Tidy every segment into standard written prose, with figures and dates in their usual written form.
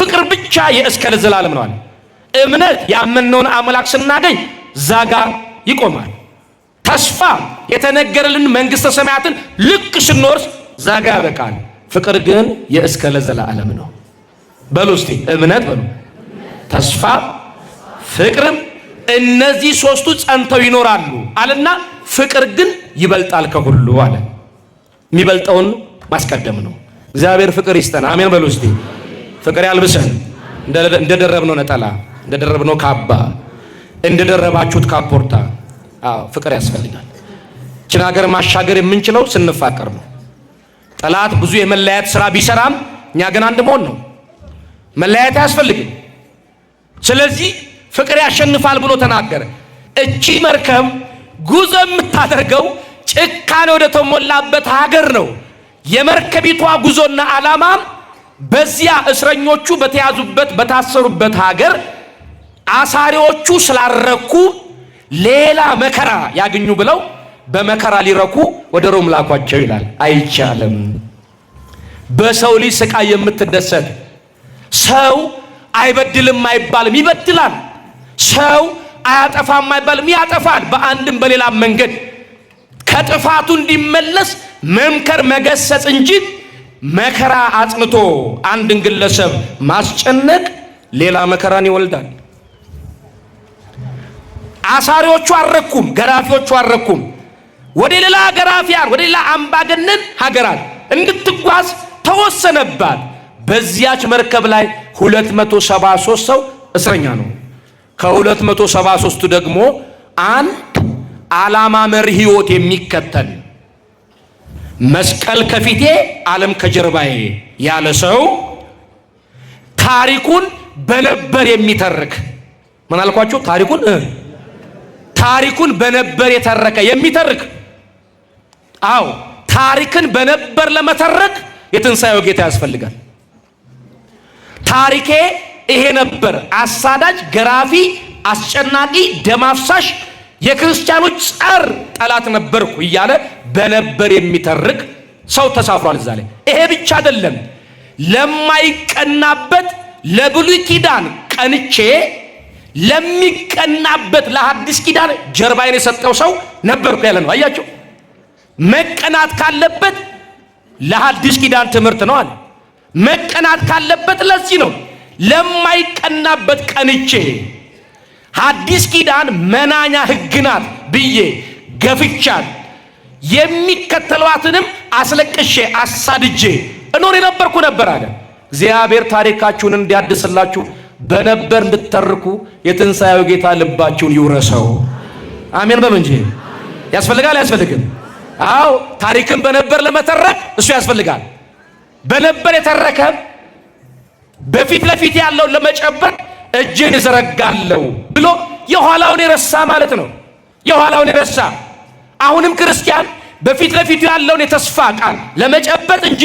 ፍቅር ብቻ የእስከ ለዘላለም ነው አለ። እምነት ያመንነውን አምላክ ስናገኝ ዛጋ ይቆማል። ተስፋ የተነገረልን መንግሥተ ሰማያትን ልክ ስንወርስ ዛጋ ያበቃል። ፍቅር ግን የእስከ ለዘላለም ነው። በሉ እስቲ እምነት በሉ፣ ተስፋ፣ ፍቅርም እነዚህ ሶስቱ ጸንተው ይኖራሉ አለና ፍቅር ግን ይበልጣል ከሁሉ አለ። የሚበልጠውን ማስቀደም ነው። እግዚአብሔር ፍቅር ይስጠን። አሜን በሉ እስቲ። ፍቅር ያልብሰን። እንደደረብነው ነጠላ፣ እንደደረብነው ካባ፣ እንደደረባችሁት ካፖርታ። አዎ ፍቅር ያስፈልጋል። ይህችን ሀገር ማሻገር የምንችለው ስንፋቀር ነው። ጠላት ብዙ የመለያየት ስራ ቢሰራም እኛ ግን አንድ መሆን ነው። መለያየት አያስፈልግም። ስለዚህ ፍቅር ያሸንፋል ብሎ ተናገረ። እቺ መርከብ ጉዞ የምታደርገው ጭካኔ ወደ ተሞላበት ሀገር ነው። የመርከቢቷ ጉዞና ዓላማም በዚያ እስረኞቹ በተያዙበት በታሰሩበት ሀገር አሳሪዎቹ ስላረኩ ሌላ መከራ ያገኙ ብለው በመከራ ሊረኩ ወደ ሮም ላኳቸው ይላል። አይቻልም። በሰው ልጅ ስቃይ የምትደሰት ሰው አይበድልም አይባልም፣ ይበድላል። ሰው አያጠፋም አይባልም፣ ያጠፋል። በአንድም በሌላም መንገድ ከጥፋቱ እንዲመለስ መምከር መገሰጽ እንጂ መከራ አጽንቶ አንድን ግለሰብ ማስጨነቅ ሌላ መከራን ይወልዳል። አሳሪዎቹ አልረኩም፣ ገራፊዎቹ አልረኩም። ወደ ሌላ ገራፊያን ወደ ሌላ አምባገነን ሀገራት እንድትጓዝ ተወሰነባት። በዚያች መርከብ ላይ 273 ሰው እስረኛ ነው። ከ273ቱ ደግሞ አንድ ዓላማ መሪ ሕይወት የሚከተል መስቀል ከፊቴ ዓለም ከጀርባዬ ያለ ሰው ታሪኩን በነበር የሚተርክ ምን አልኳችሁ? ታሪኩን በነበር የተረከ የሚተርክ። አዎ ታሪክን በነበር ለመተረክ የትንሣኤው ጌታ ያስፈልጋል። ታሪኬ ይሄ ነበር፣ አሳዳጅ፣ ገራፊ፣ አስጨናቂ፣ ደም አፍሳሽ፣ የክርስቲያኖች ጸር ጠላት ነበርኩ እያለ በነበር የሚተርክ ሰው ተሳፍሯል እዛ ላይ። ይሄ ብቻ አይደለም፣ ለማይቀናበት ለብሉይ ኪዳን ቀንቼ ለሚቀናበት ለሐዲስ ኪዳን ጀርባዬን የሰጠው ሰው ነበርኩ ያለ ነው። አያቸው፣ መቀናት ካለበት ለሐዲስ ኪዳን ትምህርት ነው አለ። መቀናት ካለበት ለዚህ ነው። ለማይቀናበት ቀንቼ ሐዲስ ኪዳን መናኛ ሕግ ናት ብዬ ገፍቻት የሚከተሏትንም አስለቅሼ አሳድጄ እኖር የነበርኩ ነበር አለ። እግዚአብሔር ታሪካችሁን እንዲያድስላችሁ በነበር እንድትተርኩ የትንሣኤው ጌታ ልባችሁን ይውረሰው። አሜን በሉ እንጂ። ያስፈልጋል አያስፈልግም? አዎ ታሪክን በነበር ለመተረክ እሱ ያስፈልጋል። በነበር የተረከ በፊት ለፊት ያለውን ለመጨበጥ እጅን እዘረጋለሁ ብሎ የኋላውን የረሳ ማለት ነው። የኋላውን የረሳ አሁንም ክርስቲያን በፊት ለፊቱ ያለውን የተስፋ ቃል ለመጨበጥ እንጂ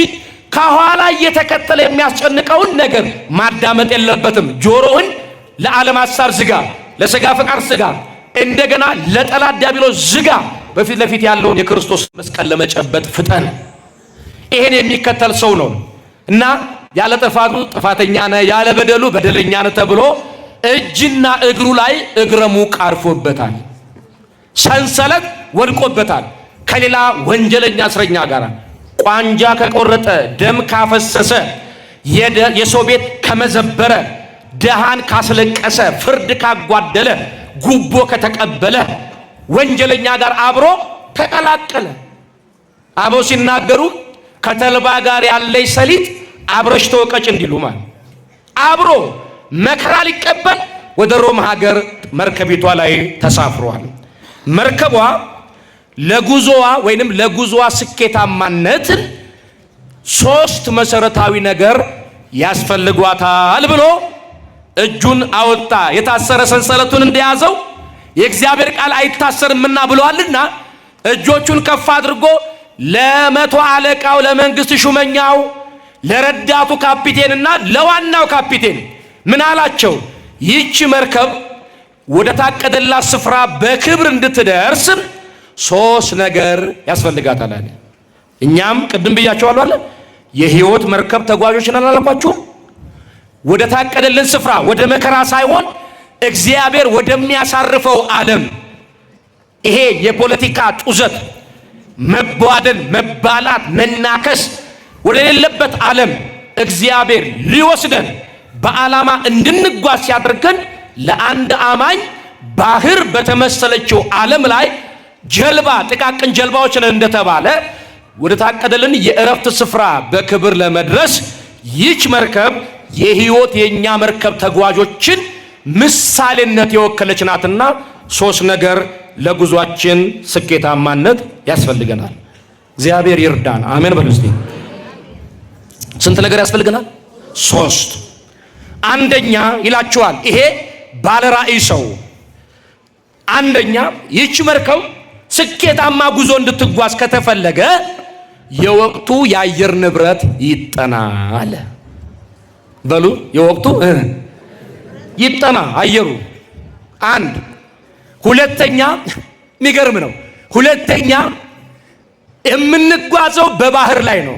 ከኋላ እየተከተለ የሚያስጨንቀውን ነገር ማዳመጥ የለበትም። ጆሮህን ለዓለም ሐሳብ ዝጋ፣ ለሥጋ ፈቃድ ዝጋ፣ እንደገና ለጠላት ዲያብሎስ ዝጋ። በፊት ለፊት ያለውን የክርስቶስ መስቀል ለመጨበጥ ፍጠን። ይሄን የሚከተል ሰው ነው እና ያለ ጥፋቱ ጥፋተኛ ነህ፣ ያለ በደሉ በደለኛ ነህ ተብሎ እጅና እግሩ ላይ እግረ ሙቅ አርፎበታል። ሰንሰለት ወድቆበታል። ከሌላ ወንጀለኛ እስረኛ ጋር ቋንጃ ከቆረጠ፣ ደም ካፈሰሰ፣ የሰው ቤት ከመዘበረ፣ ደሃን ካስለቀሰ፣ ፍርድ ካጓደለ፣ ጉቦ ከተቀበለ ወንጀለኛ ጋር አብሮ ተቀላቀለ። አበው ሲናገሩ ከተልባ ጋር ያለች ሰሊጥ አብረሽ ተወቀጭ እንዲሉ ማለት አብሮ መከራ ሊቀበል ወደ ሮም ሀገር መርከቢቷ ላይ ተሳፍሯል። መርከቧ ለጉዞዋ ወይንም ለጉዞዋ ስኬታማነት ሶስት መሰረታዊ ነገር ያስፈልጓታል ብሎ እጁን አወጣ። የታሰረ ሰንሰለቱን እንደያዘው የእግዚአብሔር ቃል አይታሰርምና ብሏልና እጆቹን ከፍ አድርጎ ለመቶ አለቃው ለመንግስት ሹመኛው ለረዳቱ ካፒቴንና ለዋናው ካፒቴን ምን አላቸው? ይህቺ መርከብ ወደ ታቀደላት ስፍራ በክብር እንድትደርስ ሶስት ነገር ያስፈልጋታል አለ። እኛም ቅድም ብያቸዋለሁ አለ የህይወት መርከብ ተጓዦች ነን አላልኳችሁም? ወደ ታቀደልን ስፍራ ወደ መከራ ሳይሆን እግዚአብሔር ወደሚያሳርፈው ዓለም፣ ይሄ የፖለቲካ ጡዘት፣ መቧደን፣ መባላት፣ መናከስ ወደሌለበት ዓለም እግዚአብሔር ሊወስደን በዓላማ እንድንጓዝ ሲያደርገን፣ ለአንድ አማኝ ባህር በተመሰለችው ዓለም ላይ ጀልባ፣ ጥቃቅን ጀልባዎች ነን እንደተባለ፣ ወደ ታቀደልን የእረፍት ስፍራ በክብር ለመድረስ ይህች መርከብ የህይወት የእኛ መርከብ ተጓዦችን ምሳሌነት የወከለች ናትና ሶስት ነገር ለጉዟችን ስኬታማነት ያስፈልገናል። እግዚአብሔር ይርዳን። አሜን በሉ እስቲ። ስንት ነገር ያስፈልገናል? ሶስት። አንደኛ ይላችኋል ይሄ ባለ ራእይ ሰው፣ አንደኛ ይህች መርከብ ስኬታማ ጉዞ እንድትጓዝ ከተፈለገ የወቅቱ የአየር ንብረት ይጠና አለ። በሉ፣ የወቅቱ ይጠና አየሩ። አንድ። ሁለተኛ፣ የሚገርም ነው። ሁለተኛ፣ የምንጓዘው በባህር ላይ ነው።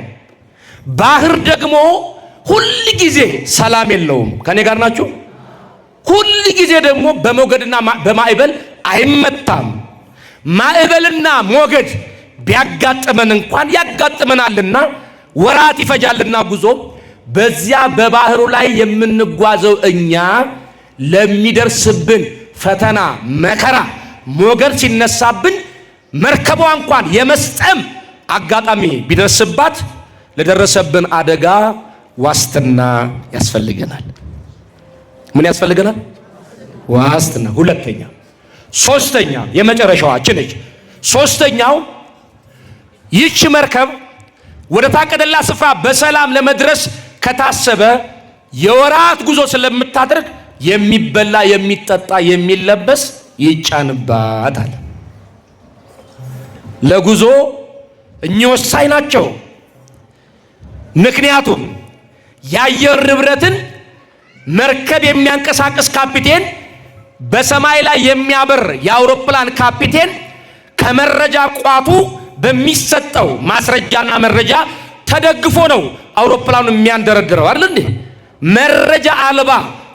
ባህር ደግሞ ሁል ጊዜ ሰላም የለውም። ከኔ ጋር ናችሁ? ሁል ጊዜ ደግሞ በሞገድና በማዕበል አይመታም። ማዕበልና ሞገድ ቢያጋጥመን እንኳን፣ ያጋጥመናልና፣ ወራት ይፈጃልና ጉዞ፣ በዚያ በባህሩ ላይ የምንጓዘው እኛ ለሚደርስብን ፈተና፣ መከራ፣ ሞገድ ሲነሳብን መርከቧ እንኳን የመስጠም አጋጣሚ ቢደርስባት ለደረሰብን አደጋ ዋስትና ያስፈልገናል። ምን ያስፈልገናል? ዋስትና። ሁለተኛ። ሶስተኛ፣ የመጨረሻዋ ነች። ሶስተኛው፣ ይህች መርከብ ወደ ታቀደላት ስፍራ በሰላም ለመድረስ ከታሰበ የወራት ጉዞ ስለምታደርግ የሚበላ፣ የሚጠጣ፣ የሚለበስ ይጫንባታል። ለጉዞ እኚህ ወሳኝ ናቸው። ምክንያቱም የአየር ንብረትን መርከብ የሚያንቀሳቅስ ካፒቴን፣ በሰማይ ላይ የሚያበር የአውሮፕላን ካፒቴን ከመረጃ ቋቱ በሚሰጠው ማስረጃና መረጃ ተደግፎ ነው አውሮፕላኑ የሚያንደረድረው፣ አይደል እንዴ? መረጃ አልባ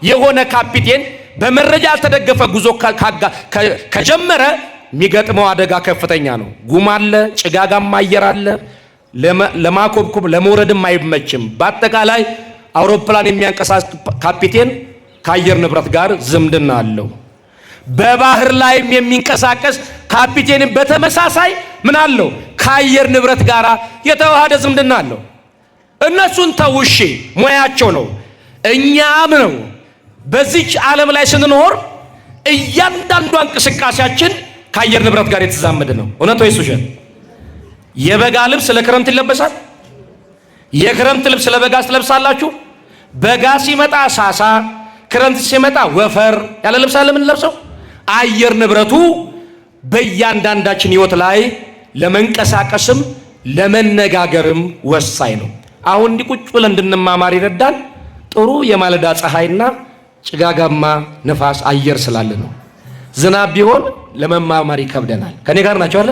የሆነ ካፒቴን በመረጃ ያልተደገፈ ጉዞ ከጀመረ የሚገጥመው አደጋ ከፍተኛ ነው። ጉም አለ፣ ጭጋጋማ አየር አለ፣ ለማኮብኮብ ለመውረድም አይመችም። በአጠቃላይ አውሮፕላን የሚያንቀሳቅስ ካፒቴን ከአየር ንብረት ጋር ዝምድና አለው። በባህር ላይም የሚንቀሳቀስ ካፒቴንም በተመሳሳይ ምን አለው? ከአየር ንብረት ጋር የተዋሃደ ዝምድና አለው። እነሱን ተውሺ፣ ሙያቸው ነው። እኛም ነው በዚች ዓለም ላይ ስንኖር እያንዳንዷ እንቅስቃሴያችን ከአየር ንብረት ጋር የተዛመደ ነው። እውነት ወይስ ውሸት? የበጋ ልብስ ለክረምት ይለበሳል። የክረምት ልብስ ለበጋ ትለብሳላችሁ። በጋ ሲመጣ ሳሳ፣ ክረምት ሲመጣ ወፈር ያለ ልብስ አለ የምንለብሰው። አየር ንብረቱ በእያንዳንዳችን ሕይወት ላይ ለመንቀሳቀስም ለመነጋገርም ወሳኝ ነው። አሁን እንዲህ ቁጭ ብለን እንድንማማር ይረዳል። ጥሩ የማለዳ ፀሐይና ጭጋጋማ ነፋስ አየር ስላለ ነው። ዝናብ ቢሆን ለመማማር ይከብደናል። ከኔ ጋር ናቸው አለ።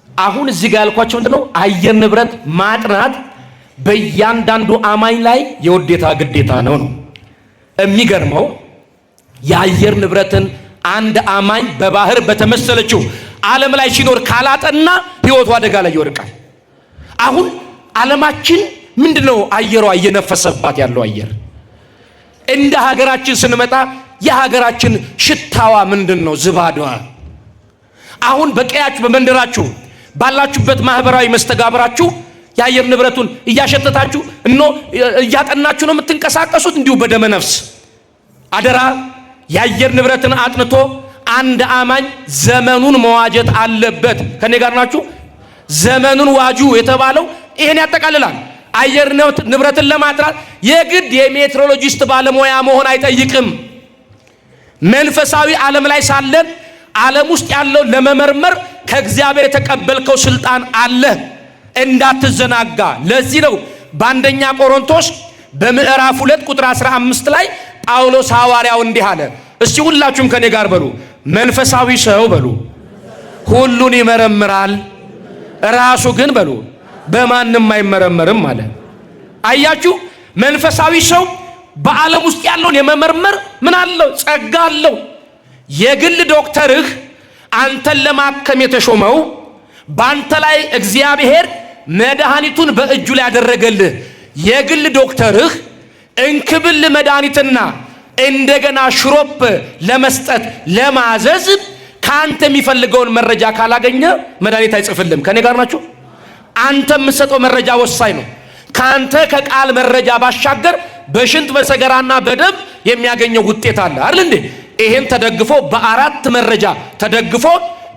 አሁን እዚህ ጋር ያልኳቸው ምንድነው? አየር ንብረት ማጥናት በእያንዳንዱ አማኝ ላይ የውዴታ ግዴታ ነው። የሚገርመው የአየር ንብረትን አንድ አማኝ በባህር በተመሰለችው ዓለም ላይ ሲኖር ካላጠና ሕይወቱ አደጋ ላይ ይወድቃል። አሁን ዓለማችን ምንድነው አየሯ እየነፈሰባት ያለው አየር? እንደ ሀገራችን ስንመጣ የሀገራችን ሽታዋ ምንድን ነው? ዝባዷ። አሁን በቀያችሁ፣ በመንደራችሁ፣ ባላችሁበት ማህበራዊ መስተጋብራችሁ የአየር ንብረቱን እያሸተታችሁ እኖ እያጠናችሁ ነው የምትንቀሳቀሱት። እንዲሁ በደመ ነፍስ አደራ፣ የአየር ንብረትን አጥንቶ አንድ አማኝ ዘመኑን መዋጀት አለበት። ከኔ ጋር ናችሁ? ዘመኑን ዋጁ የተባለው ይሄን ያጠቃልላል። አየር ንብረትን ለማጥናት የግድ የሜትሮሎጂስት ባለሙያ መሆን አይጠይቅም። መንፈሳዊ ዓለም ላይ ሳለን ዓለም ውስጥ ያለው ለመመርመር ከእግዚአብሔር የተቀበልከው ስልጣን አለ፣ እንዳትዘናጋ። ለዚህ ነው በአንደኛ ቆሮንቶስ በምዕራፍ 2 ቁጥር 15 ላይ ጳውሎስ ሐዋርያው እንዲህ አለ። እስቲ ሁላችሁም ከኔ ጋር በሉ፣ መንፈሳዊ ሰው በሉ ሁሉን ይመረምራል፣ ራሱ ግን በሉ በማንም አይመረመርም አለ። አያችሁ፣ መንፈሳዊ ሰው በዓለም ውስጥ ያለውን የመመርመር ምን አለው? ጸጋ አለው። የግል ዶክተርህ አንተን ለማከም የተሾመው በአንተ ላይ እግዚአብሔር መድኃኒቱን በእጁ ላይ ያደረገልህ የግል ዶክተርህ እንክብል መድኃኒትና እንደገና ሽሮፕ ለመስጠት ለማዘዝ ከአንተ የሚፈልገውን መረጃ ካላገኘ መድኃኒት አይጽፍልም። ከኔ ጋር ናችሁ? አንተ የምትሰጠው መረጃ ወሳኝ ነው። ከአንተ ከቃል መረጃ ባሻገር በሽንት በሰገራና በደም የሚያገኘው ውጤት አለ አይደል እንዴ? ይሄን ተደግፎ በአራት መረጃ ተደግፎ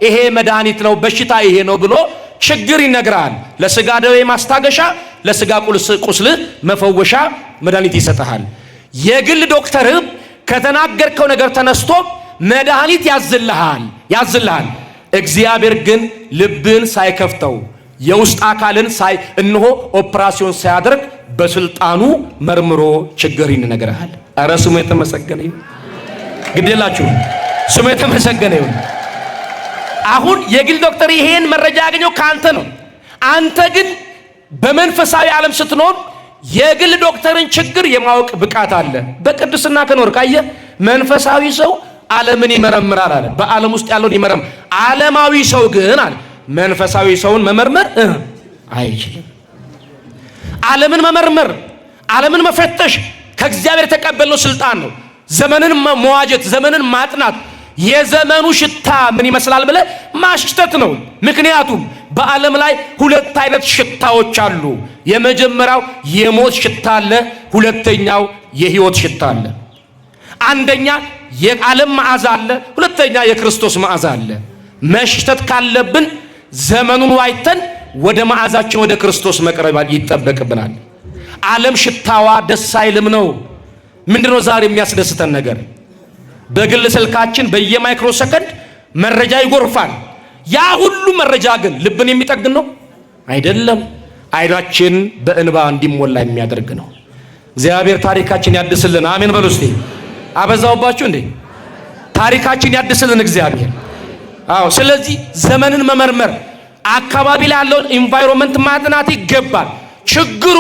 ይሄ መድኃኒት ነው፣ በሽታ ይሄ ነው ብሎ ችግር ይነግራል። ለስጋ ደዌ ማስታገሻ፣ ለስጋ ቁስል መፈወሻ መድኃኒት ይሰጥሃል። የግል ዶክተርህ ከተናገርከው ነገር ተነስቶ መድኃኒት ያዝልሃል ያዝልሃል። እግዚአብሔር ግን ልብን ሳይከፍተው የውስጥ አካልን ሳይ እነሆ ኦፕራሲዮን ሳያደርግ በስልጣኑ መርምሮ ችግር ይነግርሃል። ኧረ ስሙ የተመሰገነ ይሁን። ግድ የላችሁ ስሙ የተመሰገነ ይሁን። አሁን የግል ዶክተር ይሄን መረጃ ያገኘው ከአንተ ነው። አንተ ግን በመንፈሳዊ ዓለም ስትኖር የግል ዶክተርን ችግር የማወቅ ብቃት አለ። በቅድስና ከኖር ካየ መንፈሳዊ ሰው ዓለምን ይመረምራል አለ። በዓለም ውስጥ ያለውን ይመረምራል። ዓለማዊ ሰው ግን አለ መንፈሳዊ ሰውን መመርመር አይችልም። ዓለምን መመርመር፣ ዓለምን መፈተሽ ከእግዚአብሔር የተቀበልነው ስልጣን ነው። ዘመንን መዋጀት፣ ዘመንን ማጥናት፣ የዘመኑ ሽታ ምን ይመስላል ብለህ ማሽተት ነው። ምክንያቱም በዓለም ላይ ሁለት አይነት ሽታዎች አሉ። የመጀመሪያው የሞት ሽታ አለ፣ ሁለተኛው የህይወት ሽታ አለ። አንደኛ የዓለም መዓዛ አለ፣ ሁለተኛ የክርስቶስ መዓዛ አለ። መሽተት ካለብን ዘመኑን ዋይተን ወደ መዓዛችን ወደ ክርስቶስ መቅረብ ይጠበቅብናል። ዓለም ሽታዋ ደስ አይልም ነው። ምንድነው ዛሬ የሚያስደስተን ነገር? በግል ስልካችን በየማይክሮ ሰከንድ መረጃ ይጎርፋል። ያ ሁሉ መረጃ ግን ልብን የሚጠግን ነው አይደለም። አይናችን በእንባ እንዲሞላ የሚያደርግ ነው። እግዚአብሔር ታሪካችን ያድስልን። አሜን በሉ እስቲ። አበዛውባችሁ እንዴ? ታሪካችን ያድስልን እግዚአብሔር። አዎ። ስለዚህ ዘመንን መመርመር፣ አካባቢ ላይ ያለውን environment ማጥናት ይገባል። ችግሩ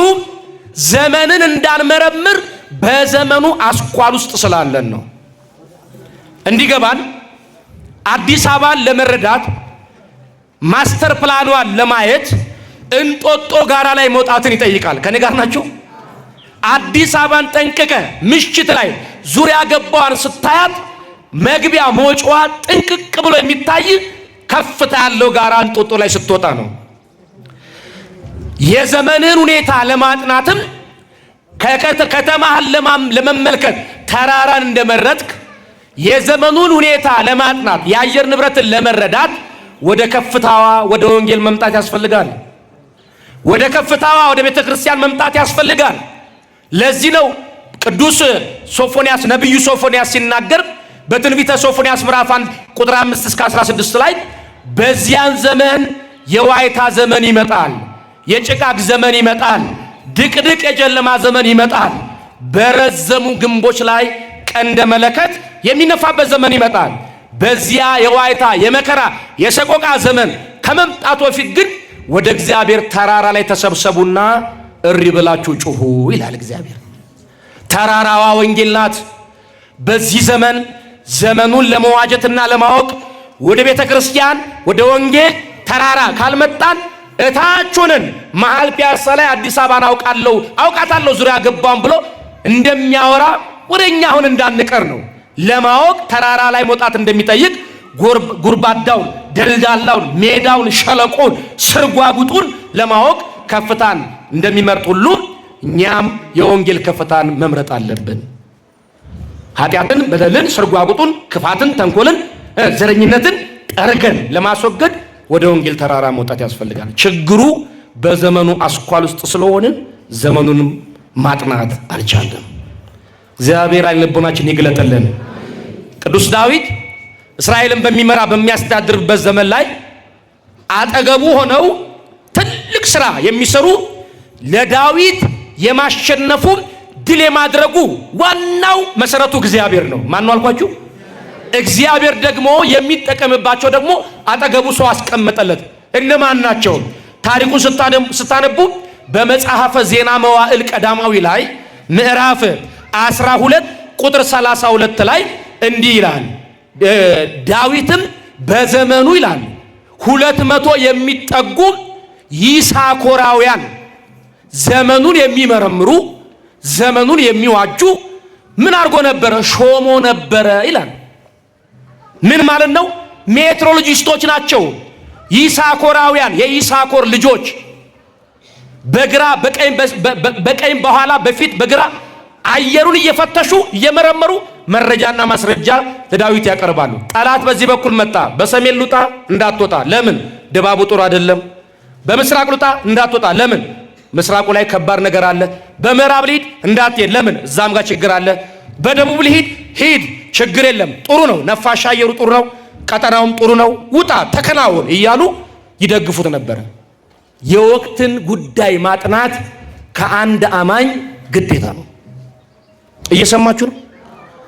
ዘመንን እንዳንመረምር በዘመኑ አስኳል ውስጥ ስላለን ነው። እንዲገባን አዲስ አበባን ለመረዳት master plan ኗን ለማየት እንጦጦ ጋራ ላይ መውጣትን ይጠይቃል። ከኔ ጋር ናችሁ? አዲስ አበባን ጠንቅቀ ምሽት ላይ ዙሪያ ገባዋን ስታያት መግቢያ መውጫዋ ጥንቅቅ ብሎ የሚታይ ከፍታ ያለው ጋራ እንጦጦ ላይ ስትወጣ ነው። የዘመንን ሁኔታ ለማጥናትም ከተማህን ለመመልከት ተራራን እንደመረጥክ የዘመኑን ሁኔታ ለማጥናት የአየር ንብረትን ለመረዳት ወደ ከፍታዋ ወደ ወንጌል መምጣት ያስፈልጋል። ወደ ከፍታዋ ወደ ቤተ ክርስቲያን መምጣት ያስፈልጋል። ለዚህ ነው ቅዱስ ሶፎንያስ ነቢዩ ሶፎንያስ ሲናገር በትንቢተ ሶፎንያስ ምዕራፍ 1 ቁጥር 5 እስከ 16 ላይ በዚያን ዘመን የዋይታ ዘመን ይመጣል፣ የጭጋግ ዘመን ይመጣል፣ ድቅድቅ የጨለማ ዘመን ይመጣል፣ በረዘሙ ግንቦች ላይ ቀንደ መለከት የሚነፋበት ዘመን ይመጣል። በዚያ የዋይታ የመከራ የሰቆቃ ዘመን ከመምጣቱ በፊት ግን ወደ እግዚአብሔር ተራራ ላይ ተሰብሰቡና እሪ ብላችሁ ጩሁ ይላል እግዚአብሔር። ተራራዋ ወንጌል ናት። በዚህ ዘመን ዘመኑን ለመዋጀትና ለማወቅ ወደ ቤተ ክርስቲያን ወደ ወንጌል ተራራ ካልመጣን እታች ሆነን መሀል ፒያሳ ላይ አዲስ አበባን አውቃለሁ አውቃታለሁ ዙሪያ ገባን ብሎ እንደሚያወራ ወደ እኛ አሁን እንዳንቀር ነው። ለማወቅ ተራራ ላይ መውጣት እንደሚጠይቅ ጉርባዳውን፣ ደልዳላውን፣ ሜዳውን፣ ሸለቆን፣ ስርጓጉጡን ለማወቅ ከፍታን እንደሚመርጥ ሁሉ እኛም የወንጌል ከፍታን መምረጥ አለብን። ኃጢአትን፣ በደልን፣ ስርጓጉጡን፣ ክፋትን፣ ተንኮልን፣ ዘረኝነትን ጠርገን ለማስወገድ ወደ ወንጌል ተራራ መውጣት ያስፈልጋል። ችግሩ በዘመኑ አስኳል ውስጥ ስለሆንን ዘመኑንም ማጥናት አልቻለም። እግዚአብሔር ዓይነ ልቦናችን ይግለጥልን። ቅዱስ ዳዊት እስራኤልን በሚመራ በሚያስተዳድርበት ዘመን ላይ አጠገቡ ሆነው ትልቅ ስራ የሚሰሩ ለዳዊት የማሸነፉ ድል የማድረጉ ዋናው መሰረቱ እግዚአብሔር ነው። ማን ነው አልኳችሁ? እግዚአብሔር ደግሞ የሚጠቀምባቸው ደግሞ አጠገቡ ሰው አስቀመጠለት። እነማን ናቸው? ታሪኩን ስታነቡ በመጽሐፈ ዜና መዋዕል ቀዳማዊ ላይ ምዕራፍ 12 ቁጥር 32 ላይ እንዲህ ይላል፣ ዳዊትም በዘመኑ ይላል 200 የሚጠጉ ይሳኮራውያን ዘመኑን የሚመረምሩ ዘመኑን የሚዋጁ ምን አድርጎ ነበረ? ሾሞ ነበረ ይላል። ምን ማለት ነው? ሜትሮሎጂስቶች ናቸው። ይሳኮራውያን የይሳኮር ልጆች በግራ በቀኝ በኋላ በፊት በግራ አየሩን እየፈተሹ እየመረመሩ መረጃና ማስረጃ ለዳዊት ያቀርባሉ። ጠላት በዚህ በኩል መጣ፣ በሰሜን ሉጣ እንዳትወጣ፣ ለምን? ድባቡ ጥሩ አይደለም። በምስራቅ ሉጣ እንዳትወጣ፣ ለምን? ምስራቁ ላይ ከባድ ነገር አለ። በምዕራብ ልሂድ እንዳትሄድ፣ ለምን? እዛም ጋር ችግር አለ። በደቡብ ልሂድ፣ ሂድ፣ ችግር የለም፣ ጥሩ ነው፣ ነፋሻ አየሩ ጥሩ ነው፣ ቀጠናውም ጥሩ ነው፣ ውጣ፣ ተከናወን እያሉ ይደግፉት ነበረ። የወቅትን ጉዳይ ማጥናት ከአንድ አማኝ ግዴታ ነው። እየሰማችሁ ነው።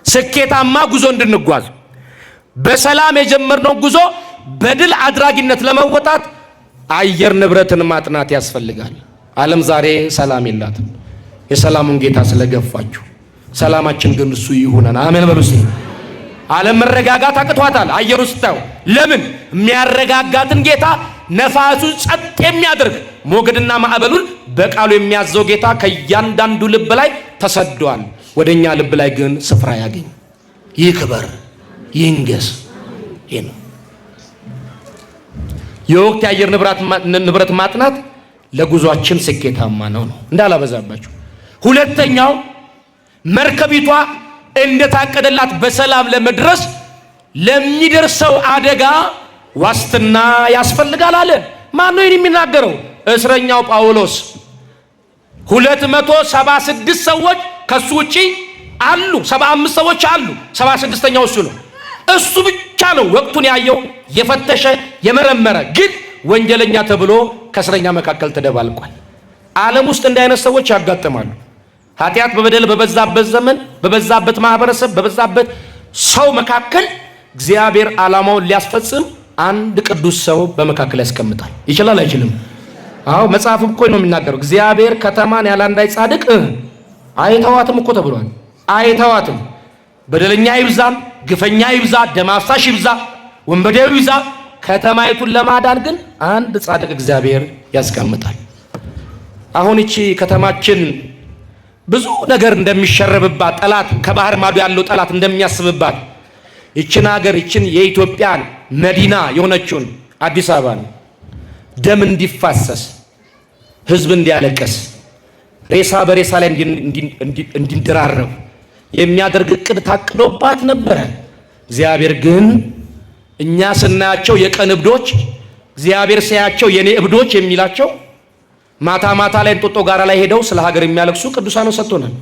ስኬታማ ጉዞ እንድንጓዝ በሰላም የጀመርነው ጉዞ በድል አድራጊነት ለመወጣት አየር ንብረትን ማጥናት ያስፈልጋል። ዓለም ዛሬ ሰላም የላትም። የሰላሙን ጌታ ስለገፋችሁ፣ ሰላማችን ግን እሱ ይሁነን። አሜን በሉ እስቲ። ዓለም መረጋጋት አቅቷታል። አየሩ ስታዩ ለምን? የሚያረጋጋትን ጌታ ነፋሱን ጸጥ የሚያደርግ ሞገድና ማዕበሉን በቃሉ የሚያዘው ጌታ ከእያንዳንዱ ልብ ላይ ተሰዷል። ወደኛ ልብ ላይ ግን ስፍራ ያገኝ፣ ይክበር፣ ይንገስ። ይህ ነው የወቅት የአየር ንብረት ማጥናት ለጉዟችን ስኬታማ ነው ነው እንዳላበዛባችሁ። ሁለተኛው መርከቢቷ እንደታቀደላት በሰላም ለመድረስ ለሚደርሰው አደጋ ዋስትና ያስፈልጋል አለ። ማን ነው ይህን የሚናገረው? እስረኛው ጳውሎስ። 276 ሰዎች ከሱ ውጪ አሉ። 75 ሰዎች አሉ። 76ኛው እሱ ነው። እሱ ብቻ ነው ወቅቱን ያየው የፈተሸ የመረመረ፣ ግን ወንጀለኛ ተብሎ ከእስረኛ መካከል ተደባልቋል። ዓለም ውስጥ እንዲህ አይነት ሰዎች ያጋጥማሉ። ኃጢአት በበደል በበዛበት ዘመን፣ በበዛበት ማህበረሰብ፣ በበዛበት ሰው መካከል እግዚአብሔር ዓላማውን ሊያስፈጽም አንድ ቅዱስ ሰው በመካከል ያስቀምጣል። ይችላል አይችልም? አዎ መጽሐፉ እኮ ነው የሚናገረው። እግዚአብሔር ከተማን ያለ አንዳች ጻድቅ አይተዋትም እኮ ተብሏል። አይተዋትም። በደለኛ ይብዛም፣ ግፈኛ ይብዛ፣ ደም አፍሳሽ ይብዛ፣ ወንበዴው ይብዛ፣ ከተማይቱን ለማዳን ግን አንድ ጻድቅ እግዚአብሔር ያስቀምጣል። አሁን እቺ ከተማችን ብዙ ነገር እንደሚሸረብባት ጠላት ከባህር ማዶ ያለው ጠላት እንደሚያስብባት ይችን ሀገር ይችን የኢትዮጵያን መዲና የሆነችውን አዲስ አበባን ደም እንዲፋሰስ ሕዝብ እንዲያለቅስ ሬሳ በሬሳ ላይ እንዲደራረብ የሚያደርግ እቅድ ታቅዶባት ነበረ። እግዚአብሔር ግን እኛ ስናያቸው የቀን እብዶች፣ እግዚአብሔር ሲያያቸው የኔ እብዶች የሚላቸው ማታ ማታ ላይ እንጦጦ ጋራ ላይ ሄደው ስለ ሀገር የሚያለቅሱ ቅዱሳን ሰጥቶናል።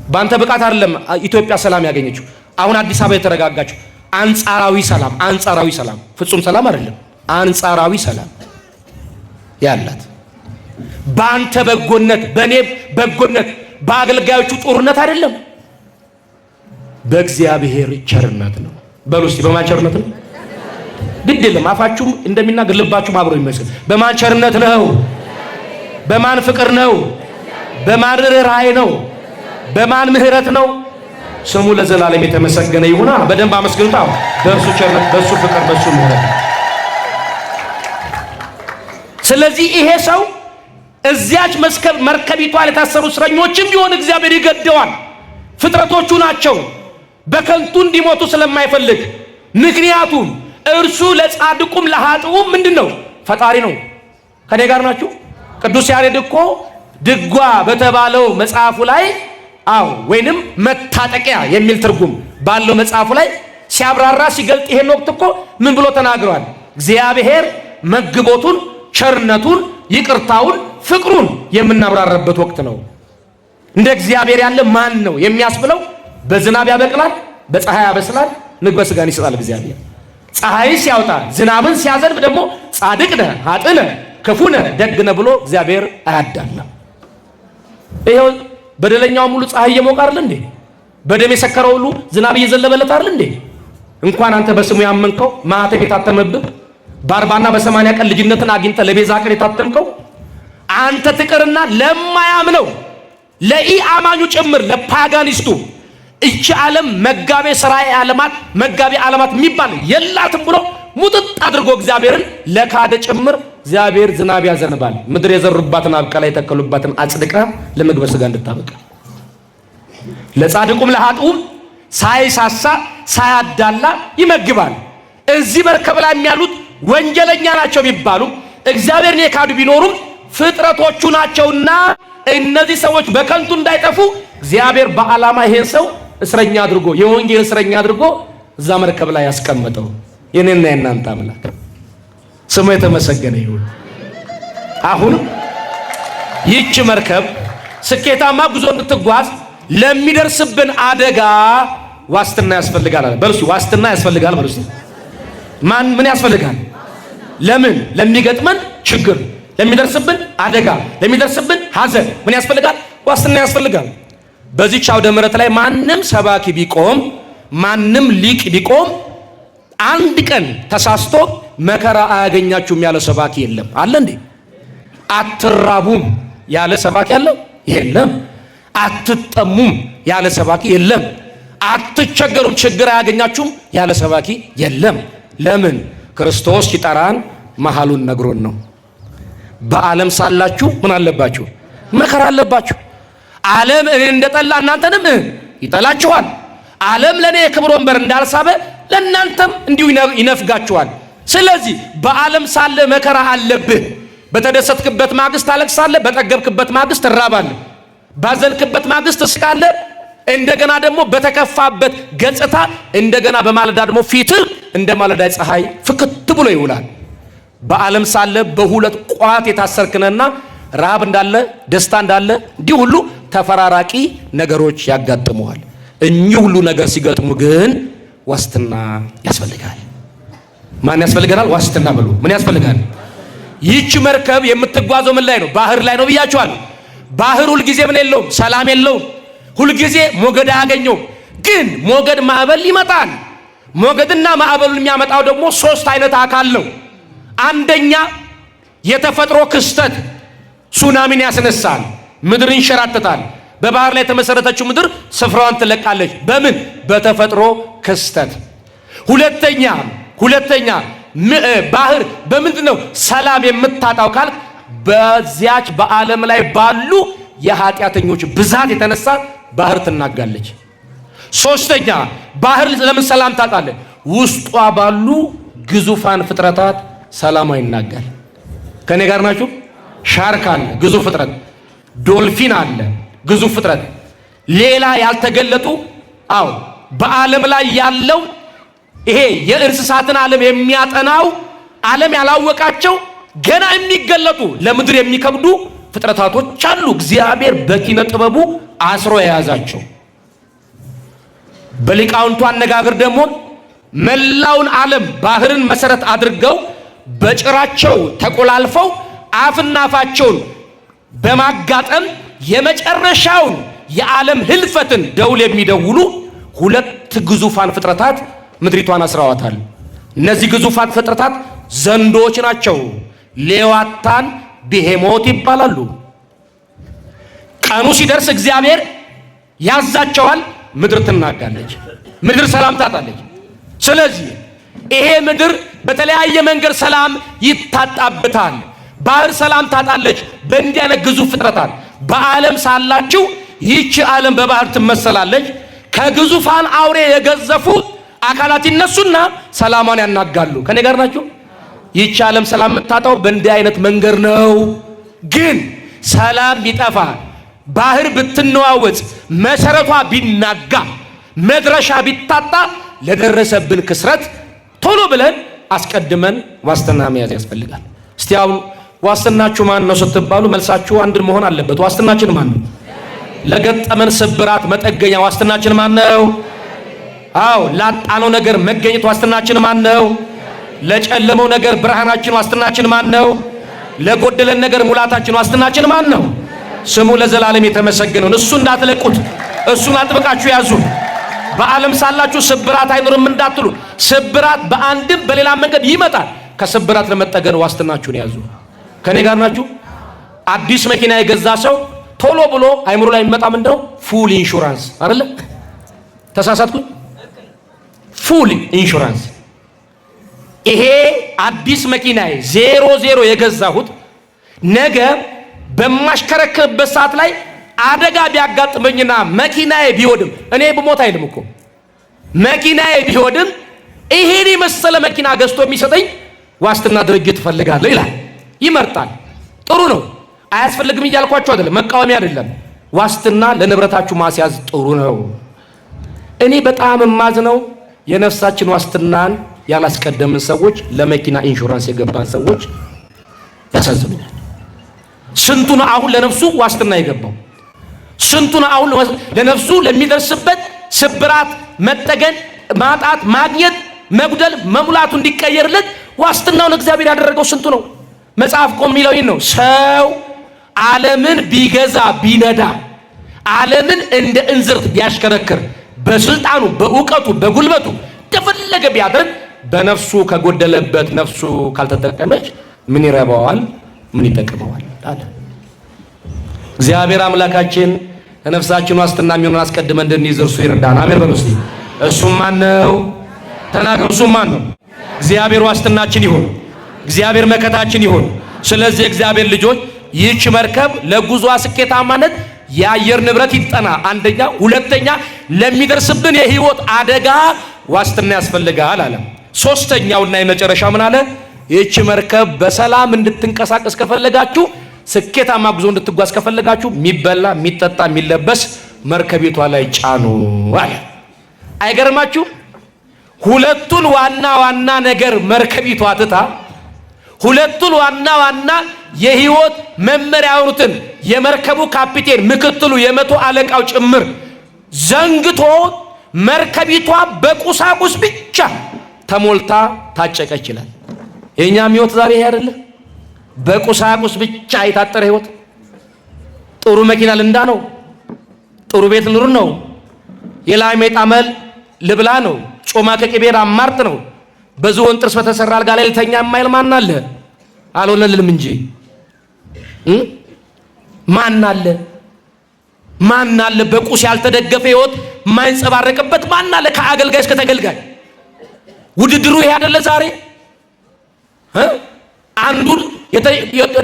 በአንተ ብቃት አይደለም ኢትዮጵያ ሰላም ያገኘችው። አሁን አዲስ አበባ የተረጋጋችው አንጻራዊ ሰላም፣ አንጻራዊ ሰላም፣ ፍጹም ሰላም አይደለም፣ አንጻራዊ ሰላም ያላት በአንተ በጎነት፣ በእኔ በጎነት፣ በአገልጋዮቹ ጦርነት አይደለም፣ በእግዚአብሔር ቸርነት ነው። በሉ እስቲ በማን ቸርነት ነው? ግድ የለም አፋችሁም እንደሚናገር ልባችሁም አብሮ ይመስል። በማን ቸርነት ነው? በማን ፍቅር ነው? በማን ርኅራኄ ነው? በማን ምሕረት ነው? ስሙ ለዘላለም የተመሰገነ ይሁና። በደንብ አመስግኑታ። በእርሱ ቸርነት፣ በእሱ ፍቅር፣ በእሱ ምሕረት። ስለዚህ ይሄ ሰው እዚያች መርከቢቷ የታሰሩ እስረኞችም ቢሆን እግዚአብሔር ይገደዋል። ፍጥረቶቹ ናቸው በከንቱ እንዲሞቱ ስለማይፈልግ። ምክንያቱም እርሱ ለጻድቁም ለኃጥኡም ምንድን ነው? ፈጣሪ ነው። ከኔ ጋር ናችሁ? ቅዱስ ያሬድ እኮ ድጓ በተባለው መጽሐፉ ላይ አዎ፣ ወይንም መታጠቂያ የሚል ትርጉም ባለው መጽሐፉ ላይ ሲያብራራ ሲገልጥ ይሄን ወቅት እኮ ምን ብሎ ተናግሯል? እግዚአብሔር መግቦቱን፣ ቸርነቱን፣ ይቅርታውን፣ ፍቅሩን የምናብራራበት ወቅት ነው። እንደ እግዚአብሔር ያለ ማን ነው የሚያስብለው? በዝናብ ያበቅላል፣ በፀሐይ ያበስላል፣ ምግበ ሥጋን ይሰጣል እግዚአብሔር። ፀሐይ ሲያወጣ ዝናብን ሲያዘንብ ደግሞ ጻድቅ ነህ፣ ኃጥእ ነህ፣ ክፉ ነህ፣ ደግ ነህ ብሎ እግዚአብሔር አያዳለም። ይኸው በደለኛው ሙሉ ፀሐይ እየሞቀ አይደል እንዴ? በደም የሰከረው ሁሉ ዝናብ እየዘለበለት አይደል እንዴ? እንኳን አንተ በስሙ ያመንከው ማኅተም የታተመብህ በ40ና በ80 ቀን ልጅነትን አግኝተህ ለቤዛ ቀን የታተምከው አንተ ትቅርና ለማያምነው ለኢአማኙ ጭምር ለ paganist ኡ እቺ ዓለም መጋቤ ሠራዒ ዓለማት መጋቤ ዓለማት የሚባል የላትም ብሎ ሙጥጥ አድርጎ እግዚአብሔርን ለካደ ጭምር እግዚአብሔር ዝናብ ያዘንባል። ምድር የዘሩባትን አብቅላ የተከሉባትን አጽድቃ ለምግበ ሥጋ እንድታበቃ ለጻድቁም ለኃጥኡም ሳይሳሳ ሳያዳላ ይመግባል። እዚህ መርከብ ላይ ያሉት ወንጀለኛ ናቸው ቢባሉ እግዚአብሔርን የካዱ ቢኖሩም ፍጥረቶቹ ናቸውና እነዚህ ሰዎች በከንቱ እንዳይጠፉ እግዚአብሔር በዓላማ ይሄን ሰው እስረኛ አድርጎ የወንጌል እስረኛ አድርጎ እዛ መርከብ ላይ ያስቀመጠው የኔና የእናንተ አምላክ ስሙ የተመሰገነ ይሁን። አሁን ይህች መርከብ ስኬታማ ጉዞ እንድትጓዝ ለሚደርስብን አደጋ ዋስትና ያስፈልጋል አለ። በልሱ ዋስትና ያስፈልጋል። በልሱ ማን ምን ያስፈልጋል? ለምን ለሚገጥመን ችግር፣ ለሚደርስብን አደጋ፣ ለሚደርስብን ሐዘን ምን ያስፈልጋል? ዋስትና ያስፈልጋል። በዚህች አውደ ምሕረት ላይ ማንም ሰባኪ ቢቆም ማንም ሊቅ ቢቆም አንድ ቀን ተሳስቶ መከራ አያገኛችሁም ያለ ሰባኪ የለም። አለ እንዴ? አትራቡም ያለ ሰባኪ አለ? የለም። አትጠሙም ያለ ሰባኪ የለም። አትቸገሩም፣ ችግር አያገኛችሁም ያለ ሰባኪ የለም። ለምን? ክርስቶስ ሲጠራን መሃሉን ነግሮን ነው። በዓለም ሳላችሁ ምን አለባችሁ? መከራ አለባችሁ። ዓለም እኔን እንደጠላ እናንተንም ይጠላችኋል። ዓለም ለእኔ የክብር ወንበር እንዳልሳበ ለእናንተም እንዲሁ ይነፍጋችኋል። ስለዚህ በዓለም ሳለ መከራ አለብህ። በተደሰትክበት ማግስት ታለቅሳለህ፣ በጠገብክበት ማግስት ትራባለህ፣ ባዘንክበት ማግስት ትስቃለህ። እንደገና ደግሞ በተከፋበት ገጽታ እንደገና በማለዳ ደግሞ ፊትህ እንደ ማለዳ ፀሐይ ፍክት ብሎ ይውላል። በዓለም ሳለ በሁለት ቋት የታሰርክነና ረሃብ እንዳለ ደስታ እንዳለ እንዲህ ሁሉ ተፈራራቂ ነገሮች ያጋጥመዋል። እኚህ ሁሉ ነገር ሲገጥሙ ግን ዋስትና ያስፈልጋል። ማን ያስፈልገናል? ዋስትና በሉ። ምን ያስፈልጋል? ይህች መርከብ የምትጓዘው ምን ላይ ነው? ባህር ላይ ነው ብያችኋለሁ። ባህር ሁልጊዜ ምን የለውም? ሰላም የለውም። ሁልጊዜ ሞገድ አያገኘውም። ግን ሞገድ ማዕበል ይመጣል። ሞገድና ማዕበሉን የሚያመጣው ደግሞ ሶስት አይነት አካል ነው። አንደኛ የተፈጥሮ ክስተት ሱናሚን ያስነሳል። ምድር ይንሸራተታል። በባህር ላይ የተመሰረተችው ምድር ስፍራዋን ትለቃለች። በምን? በተፈጥሮ ክስተት። ሁለተኛ ባህር በምንድን ነው ሰላም የምታጣው ካልክ በዚያች በዓለም ላይ ባሉ የኃጢአተኞች ብዛት የተነሳ ባህር ትናጋለች። ሶስተኛ ባህር ለምን ሰላም ታጣለች? ውስጧ ባሉ ግዙፋን ፍጥረታት ሰላሟ ይናጋል። ከኔ ጋር ናችሁ? ሻርክ አለ፣ ግዙፍ ፍጥረት፣ ዶልፊን አለ፣ ግዙፍ ፍጥረት፣ ሌላ ያልተገለጡ አዎ፣ በዓለም ላይ ያለው ይሄ የእንስሳትን ዓለም የሚያጠናው ዓለም ያላወቃቸው ገና የሚገለጡ ለምድር የሚከብዱ ፍጥረታቶች አሉ። እግዚአብሔር በኪነ ጥበቡ አስሮ የያዛቸው። በሊቃውንቱ አነጋገር ደግሞ መላውን ዓለም ባህርን መሰረት አድርገው በጭራቸው ተቆላልፈው አፍና አፋቸውን በማጋጠም የመጨረሻውን የዓለም ህልፈትን ደውል የሚደውሉ ሁለት ግዙፋን ፍጥረታት ምድሪቷን አስረዋታል። እነዚህ ግዙፋን ፍጥረታት ዘንዶዎች ናቸው። ሌዋታን ብሄሞት ይባላሉ። ቀኑ ሲደርስ እግዚአብሔር ያዛቸዋል። ምድር ትናጋለች። ምድር ሰላም ታጣለች። ስለዚህ ይሄ ምድር በተለያየ መንገድ ሰላም ይታጣበታል። ባህር ሰላም ታጣለች። በእንዲህ አይነት ግዙፍ ፍጥረታት በዓለም ሳላችሁ ይህች ዓለም በባህር ትመሰላለች። ከግዙፋን አውሬ የገዘፉ አካላት ይነሱና ሰላሟን ያናጋሉ። ከኔ ጋር ናችሁ? ይህች ዓለም ሰላም የምታጣው በእንዲህ አይነት መንገድ ነው። ግን ሰላም ቢጠፋ ባህር ብትነዋወጽ መሰረቷ ቢናጋ መድረሻ ቢታጣ ለደረሰብን ክስረት ቶሎ ብለን አስቀድመን ዋስትና መያዝ ያስፈልጋል። እስቲ አሁን ዋስትናችሁ ማን ነው ስትባሉ መልሳችሁ አንድ መሆን አለበት። ዋስትናችን ማን ነው? ለገጠመን ስብራት መጠገኛ ዋስትናችን ማን ነው? አዎ፣ ላጣነው ነገር መገኘት ዋስትናችን ማን ነው? ለጨለመው ነገር ብርሃናችን ዋስትናችን ማን ነው? ለጎደለን ነገር ሙላታችን ዋስትናችን ማን ነው? ስሙ ለዘላለም የተመሰገነውን እሱ እንዳትለቁት፣ እሱን አጥብቃችሁ ያዙ። በዓለም ሳላችሁ ስብራት አይኖርም እንዳትሉ፣ ስብራት በአንድም በሌላ መንገድ ይመጣል። ከስብራት ለመጠገን ዋስትናችሁን ያዙ። ከኔ ጋር ናችሁ? አዲስ መኪና የገዛ ሰው ቶሎ ብሎ አይምሮ ላይ የሚመጣ ምንድነው? Full insurance አይደለ? ተሳሳትኩኝ? Full insurance። ይሄ አዲስ መኪናዬ 00 የገዛሁት ነገ በማሽከረክርበት ሰዓት ላይ አደጋ ቢያጋጥመኝና መኪናዬ ቢወድም፣ እኔ ብሞት አይልም እኮ፣ መኪናዬ ቢወድም ይሄን የመሰለ መኪና ገዝቶ የሚሰጠኝ ዋስትና ድርጅት እፈልጋለሁ ይላል። ይመርጣል። ጥሩ ነው። አያስፈልግም እያልኳቸው አይደለም፣ መቃወሚያ አይደለም። ዋስትና ለንብረታችሁ ማስያዝ ጥሩ ነው። እኔ በጣም የማዝነው የነፍሳችን ዋስትናን ያላስቀደምን ሰዎች፣ ለመኪና ኢንሹራንስ የገባን ሰዎች ያሳዝኑኛል። ስንቱ ነው አሁን ለነፍሱ ዋስትና የገባው? ስንቱ ነው አሁን ለነፍሱ ለሚደርስበት ስብራት መጠገን፣ ማጣት፣ ማግኘት፣ መጉደል፣ መሙላቱ እንዲቀየርለት ዋስትናውን እግዚአብሔር ያደረገው ስንቱ ነው? መጽሐፍ እኮ የሚለው ይህን ነው። ሰው ዓለምን ቢገዛ ቢነዳ፣ ዓለምን እንደ እንዝርት ቢያሽከረክር፣ በስልጣኑ፣ በእውቀቱ፣ በጉልበቱ እንደፈለገ ቢያደርግ በነፍሱ ከጎደለበት ነፍሱ ካልተጠቀመች ምን ይረባዋል? ምን ይጠቅመዋል? አለ። እግዚአብሔር አምላካችን ለነፍሳችን ዋስትና የሚሆነውን አስቀድመን እንድንይዝ እርሱ ይርዳን። አሜን በሉ እስቲ። እሱም ማን ነው? ተናገሩ። እሱም ማን ነው? እግዚአብሔር ዋስትናችን ይሁን። እግዚአብሔር መከታችን ይሁን። ስለዚህ እግዚአብሔር ልጆች፣ ይህች መርከብ ለጉዟ ስኬታማነት የአየር ንብረት ይጠና፣ አንደኛ። ሁለተኛ ለሚደርስብን የህይወት አደጋ ዋስትና ያስፈልጋል አለ። ሶስተኛውና የመጨረሻ ምን አለ? ይህች መርከብ በሰላም እንድትንቀሳቀስ ከፈለጋችሁ፣ ስኬታማ ጉዞ እንድትጓዝ ከፈለጋችሁ የሚበላ፣ የሚጠጣ፣ የሚለበስ መርከቢቷ ላይ ጫኑ አለ። አይገርማችሁም? ሁለቱን ዋና ዋና ነገር መርከቢቷ ትታ፣ ሁለቱን ዋና ዋና የህይወት መመሪያ የሆኑትን የመርከቡ ካፒቴን፣ ምክትሉ፣ የመቶ አለቃው ጭምር ዘንግቶ መርከቢቷ በቁሳቁስ ብቻ ተሞልታ ታጨቀች ይላል። የእኛም ህይወት ዛሬ ይሄ አይደለ? በቁሳቁስ ብቻ የታጠረ ህይወት። ጥሩ መኪና ልንዳ ነው፣ ጥሩ ቤት ኑር ነው፣ የላሜ ጣመል ልብላ ነው፣ ጮማ ከቅቤ አማርጥ ነው፣ በዝሆን ጥርስ በተሰራ አልጋ ላይ ልተኛ የማይል ማን አለ? አልሆነልንም እንጂ ማን አለ? ማን አለ? በቁስ ያልተደገፈ ህይወት የማይንጸባረቅበት ማን አለ? ከአገልጋይ እስከ ተገልጋይ ውድድሩ ይሄ አይደለ ዛሬ? አንዱ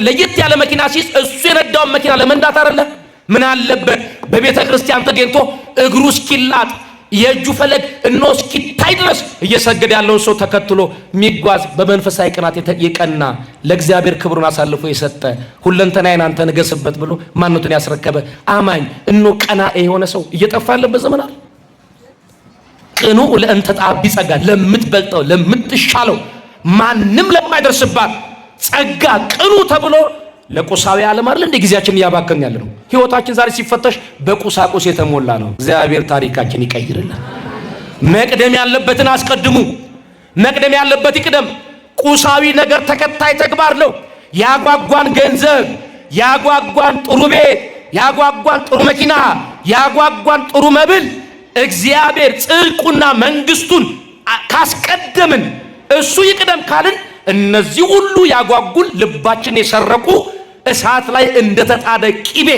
ለየት ያለ መኪና ሲይዝ እሱ የነዳውን መኪና ለመንዳት አይደለ? ምን አለበት በቤተ ክርስቲያን ተገኝቶ እግሩ እስኪላጥ፣ የእጁ ፈለግ እኖ እስኪታይ ድረስ እየሰገደ ያለውን ሰው ተከትሎ የሚጓዝ፣ በመንፈሳዊ ቅናት የቀና፣ ለእግዚአብሔር ክብሩን አሳልፎ የሰጠ፣ ሁለንተናዬን አንተ ንገስበት ብሎ ማንነቱን ያስረከበ አማኝ፣ እኖ ቀናኤ የሆነ ሰው እየጠፋ ያለበት ዘመን አለ። ቅኑ ለእንተ ተዓቢ ጸጋ፣ ለምትበልጠው፣ ለምትሻለው፣ ማንም ለማይደርስባት ጸጋ ቅኑ ተብሎ ለቁሳዊ ዓለም አይደል እንደ ጊዜያችን እያባከን ያለ ነው። ህይወታችን ዛሬ ሲፈተሽ በቁሳቁስ የተሞላ ነው። እግዚአብሔር ታሪካችን ይቀይርልን። መቅደም ያለበትን አስቀድሙ። መቅደም ያለበት ይቅደም። ቁሳዊ ነገር ተከታይ ተግባር ነው። ያጓጓን ገንዘብ፣ ያጓጓን ጥሩ ቤት፣ ያጓጓን ጥሩ መኪና፣ ያጓጓን ጥሩ መብል እግዚአብሔር ጽድቁና መንግስቱን ካስቀደምን፣ እሱ ይቅደም ካልን እነዚህ ሁሉ ያጓጉን፣ ልባችን የሰረቁ፣ እሳት ላይ እንደተጣደ ቂቤ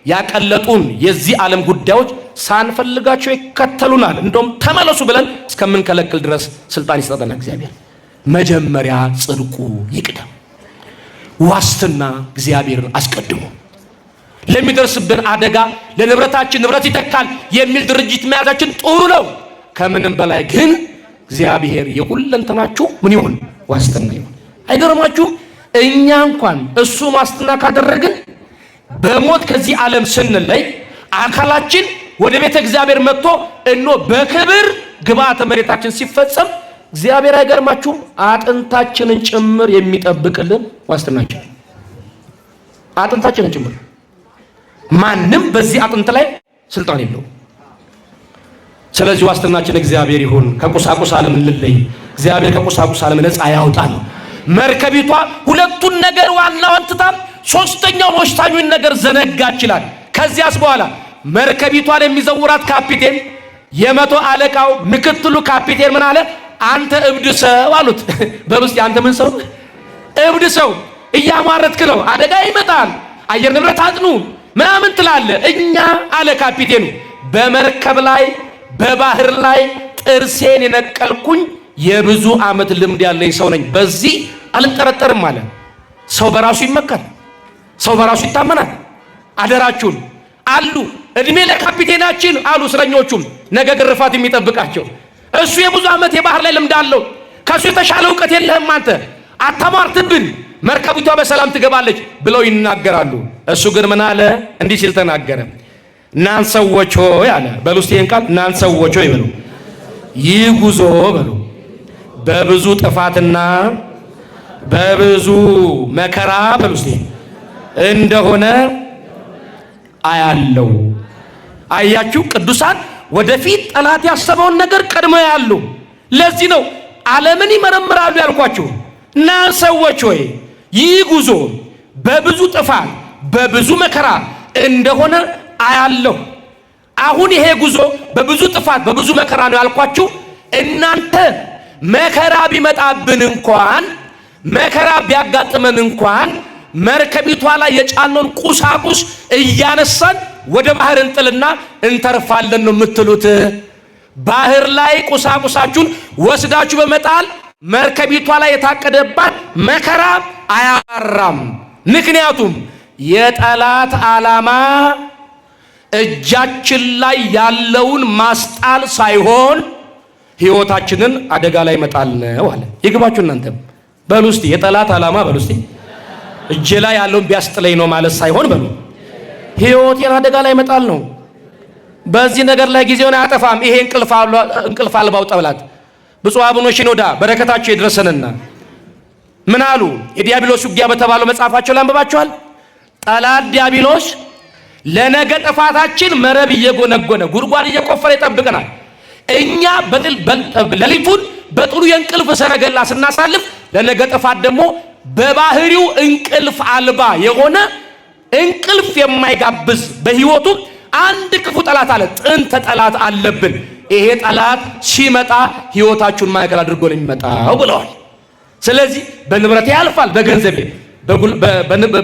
ያቀለጡን የዚህ ዓለም ጉዳዮች ሳንፈልጋቸው ይከተሉናል። እንደውም ተመለሱ ብለን እስከምንከለክል ድረስ ስልጣን ይሰጠናል እግዚአብሔር። መጀመሪያ ጽድቁ ይቅደም። ዋስትና እግዚአብሔርን አስቀድሞ ለሚደርስብን አደጋ ለንብረታችን ንብረት ይተካል የሚል ድርጅት መያዛችን ጥሩ ነው። ከምንም በላይ ግን እግዚአብሔር የሁለንተናችሁ ምን ይሁን? ዋስትና ይሁን። አይገርማችሁም? እኛ እንኳን እሱ ዋስትና ካደረግን በሞት ከዚህ ዓለም ስንለይ አካላችን ወደ ቤተ እግዚአብሔር መጥቶ እኖ በክብር ግብዓተ መሬታችን ሲፈጸም እግዚአብሔር አይገርማችሁም? አጥንታችንን ጭምር የሚጠብቅልን ዋስትናችን፣ አጥንታችንን ጭምር ማንም በዚህ አጥንት ላይ ስልጣን የለውም። ስለዚህ ዋስትናችን እግዚአብሔር ይሁን። ከቁሳቁስ ዓለም እንለይ። እግዚአብሔር ከቁሳቁስ ዓለም ነፃ ያውጣል። መርከቢቷ ሁለቱን ነገር ዋናዋን ትታ ሶስተኛውን ወሳኙን ነገር ዘነጋች ይላል። ከዚያስ በኋላ መርከቢቷን የሚዘውራት ካፒቴን፣ የመቶ አለቃው ምክትሉ ካፒቴን ምን አለ? አንተ እብድ ሰው አሉት። በሉ እስቲ አንተ ምን ሰው? እብድ ሰው፣ እያሟረትክ ነው። አደጋ ይመጣል። አየር ንብረት አጥኑ። ምናምን ትላለህ። እኛ አለ ካፒቴኑ በመርከብ ላይ በባህር ላይ ጥርሴን የነቀልኩኝ የብዙ ዓመት ልምድ ያለኝ ሰው ነኝ፣ በዚህ አልጠረጠርም አለ። ሰው በራሱ ይመካል፣ ሰው በራሱ ይታመናል። አደራችሁን አሉ እድሜ ለካፒቴናችን አሉ እስረኞቹም፣ ነገ ግርፋት የሚጠብቃቸው እሱ የብዙ ዓመት የባህር ላይ ልምድ አለው። ከእሱ የተሻለ እውቀት የለህም አንተ፣ አታሟርትብን፣ መርከቢቷ በሰላም ትገባለች ብለው ይናገራሉ። እሱ ግን ምን አለ? እንዲህ ሲል ተናገረ። እናንተ ሰዎች ሆይ አለ። በሉ እስቲ ይህን ቃል እናንተ ሰዎች ሆይ በሉ። ይህ ጉዞ በሉ በብዙ ጥፋትና በብዙ መከራ በሉ እስቲ እንደሆነ አያለው። አያችሁ ቅዱሳን ወደፊት ጠላት ያሰበውን ነገር ቀድሞ ያሉ። ለዚህ ነው ዓለምን ይመረምራሉ ያልኳችሁ። እና ሰዎች ሆይ ይህ ጉዞ በብዙ ጥፋት በብዙ መከራ እንደሆነ አያለሁ። አሁን ይሄ ጉዞ በብዙ ጥፋት በብዙ መከራ ነው ያልኳችሁ። እናንተ መከራ ቢመጣብን እንኳን መከራ ቢያጋጥመን እንኳን መርከቢቷ ላይ የጫነውን ቁሳቁስ እያነሳን ወደ ባህር እንጥልና እንተርፋለን ነው የምትሉት። ባህር ላይ ቁሳቁሳችሁን ወስዳችሁ በመጣል መርከቢቷ ላይ የታቀደባት መከራ አያራም። ምክንያቱም የጠላት ዓላማ እጃችን ላይ ያለውን ማስጣል ሳይሆን ሕይወታችንን አደጋ ላይ መጣል ነው አለ። ይግባችሁ እናንተም በሉ እስቲ የጠላት ዓላማ በሉ እስቲ እጄ ላይ ያለውን ቢያስጥለኝ ነው ማለት ሳይሆን በሉ ሕይወቴን አደጋ ላይ መጣል ነው። በዚህ ነገር ላይ ጊዜውን አያጠፋም። ይሄ እንቅልፍ አልባው ጠላት ብፁዕ አቡነ ሽኖዳ በረከታቸው ይድረሰንና ምን አሉ? የዲያብሎስ ውጊያ በተባለው መጽሐፋቸው ላይ አንብባችኋል። ጠላት ዲያብሎስ ለነገ ጥፋታችን መረብ እየጎነጎነ ጉድጓድ እየቆፈረ ይጠብቀናል። እኛ ሌሊቱን በጥሩ የእንቅልፍ ሰረገላ ስናሳልፍ፣ ለነገ ጥፋት ደግሞ በባህሪው እንቅልፍ አልባ የሆነ እንቅልፍ የማይጋብዝ በሕይወቱ አንድ ክፉ ጠላት አለ። ጥንተ ጠላት አለብን። ይሄ ጠላት ሲመጣ ሕይወታችሁን ማዕከል አድርጎ ነው የሚመጣው ብለዋል። ስለዚህ በንብረቴ ያልፋል፣ በገንዘቤ፣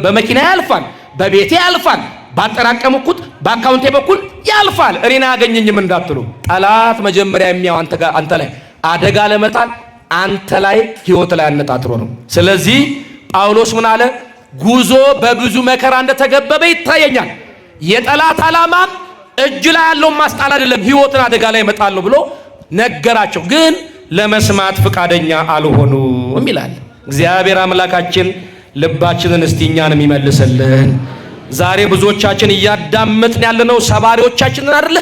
በመኪና ያልፋል፣ በቤቴ ያልፋል፣ ባጠራቀምኩት በአካውንቴ በኩል ያልፋል። እኔን አያገኘኝም እንዳትሉ፣ ጠላት መጀመሪያ የሚያው አንተ ላይ አደጋ ለመጣል አንተ ላይ ሕይወት ላይ አነጣጥሮ ነው። ስለዚህ ጳውሎስ ምን አለ? ጉዞ በብዙ መከራ እንደተገበበ ይታየኛል። የጠላት ዓላማም እጅ ላይ ያለውን ማስጣል አይደለም፣ ሕይወትን አደጋ ላይ መጣል ነው ብሎ ነገራቸው። ግን ለመስማት ፈቃደኛ አልሆኑም ይላል። እግዚአብሔር አምላካችን ልባችንን እስቲ እኛንም ይመልስልን። ዛሬ ብዙዎቻችን እያዳመጥን ያለነው ሰባሪዎቻችንን አይደለ?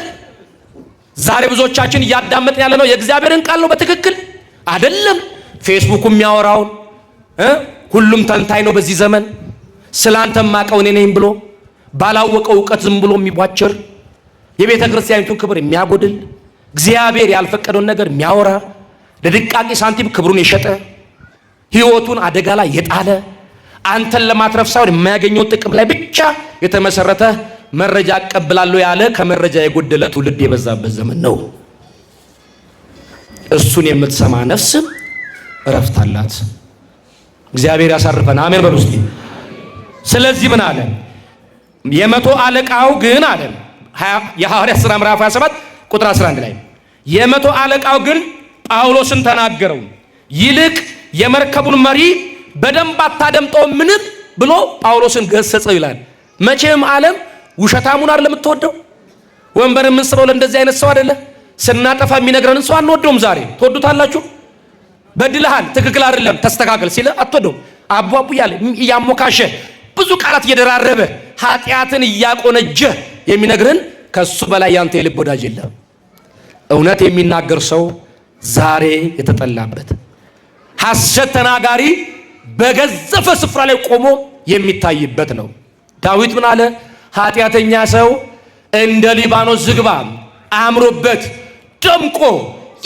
ዛሬ ብዙዎቻችን እያዳመጥን ያለነው የእግዚአብሔርን ቃል ነው በትክክል አይደለም። ፌስቡክ የሚያወራውን ሁሉም ተንታኝ ነው በዚህ ዘመን። ስላንተ ማቀው እኔ ነኝ ብሎ ባላወቀው እውቀት ዝም ብሎ የሚቧጭር፣ የቤተ ክርስቲያኒቱን ክብር የሚያጎድል፣ እግዚአብሔር ያልፈቀደውን ነገር የሚያወራ፣ ለድቃቂ ሳንቲም ክብሩን የሸጠ፣ ሕይወቱን አደጋ ላይ የጣለ፣ አንተን ለማትረፍ ሳይሆን የማያገኘው ጥቅም ላይ ብቻ የተመሰረተ መረጃ አቀብላለሁ ያለ ከመረጃ የጎደለ ትውልድ የበዛበት ዘመን ነው። እሱን የምትሰማ ነፍስ እረፍት አላት። እግዚአብሔር ያሳርፈን። አሜን በሉ እስቲ። ስለዚህ ምን አለ? የመቶ አለቃው ግን አለ የሐዋርያት ሥራ ምዕራፍ 27 ቁጥር 11 ላይ የመቶ አለቃው ግን ጳውሎስን ተናገረው፣ ይልቅ የመርከቡን መሪ በደንብ አታደምጠው ምን ብሎ ጳውሎስን ገሰጸው ይላል። መቼም ዓለም ውሸታሙን አይደለም የምትወደው። ወንበር የምንስበው ለእንደዚህ አይነት ሰው አይደለ። ስናጠፋ የሚነግረንን ሰው አንወደውም። ዛሬ ትወዱታላችሁ? በድልሃል፣ ትክክል አይደለም፣ ተስተካከል ሲል አትወደውም። አቡ አቡ እያለ እያሞካሸ ብዙ ቃላት እየደራረበ ኃጢአትን እያቆነጀ የሚነግርን ከሱ በላይ ያንተ የልብ ወዳጅ የለም። እውነት የሚናገር ሰው ዛሬ የተጠላበት፣ ሐሰት ተናጋሪ በገዘፈ ስፍራ ላይ ቆሞ የሚታይበት ነው። ዳዊት ምን አለ? ኃጢአተኛ ሰው እንደ ሊባኖስ ዝግባ አምሮበት ደምቆ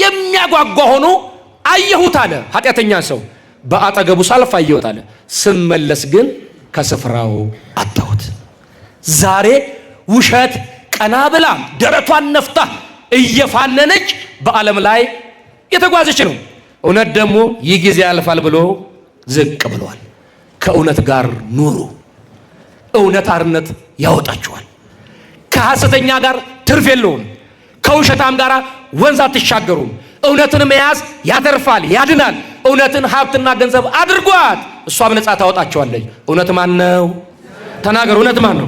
የሚያጓጓ ሆኖ አየሁት አለ። ኃጢአተኛ ሰው በአጠገቡ ሳልፍ አየሁት አለ። ስመለስ ግን ከስፍራው አጣሁት። ዛሬ ውሸት ቀና ብላ ደረቷን ነፍታ እየፋነነች በዓለም ላይ የተጓዘች ነው። እውነት ደግሞ ይህ ጊዜ ያልፋል ብሎ ዝቅ ብሏል። ከእውነት ጋር ኑሩ። እውነት አርነት ያወጣችኋል። ከሐሰተኛ ጋር ትርፍ የለውም። ከውሸታም ጋር ወንዝ አትሻገሩም። እውነትን መያዝ ያተርፋል፣ ያድናል። እውነትን ሀብትና ገንዘብ አድርጓት፣ እሷም ነፃ ታወጣቸዋለች። እውነት ማን ነው? ተናገሩ። እውነት ማን ነው?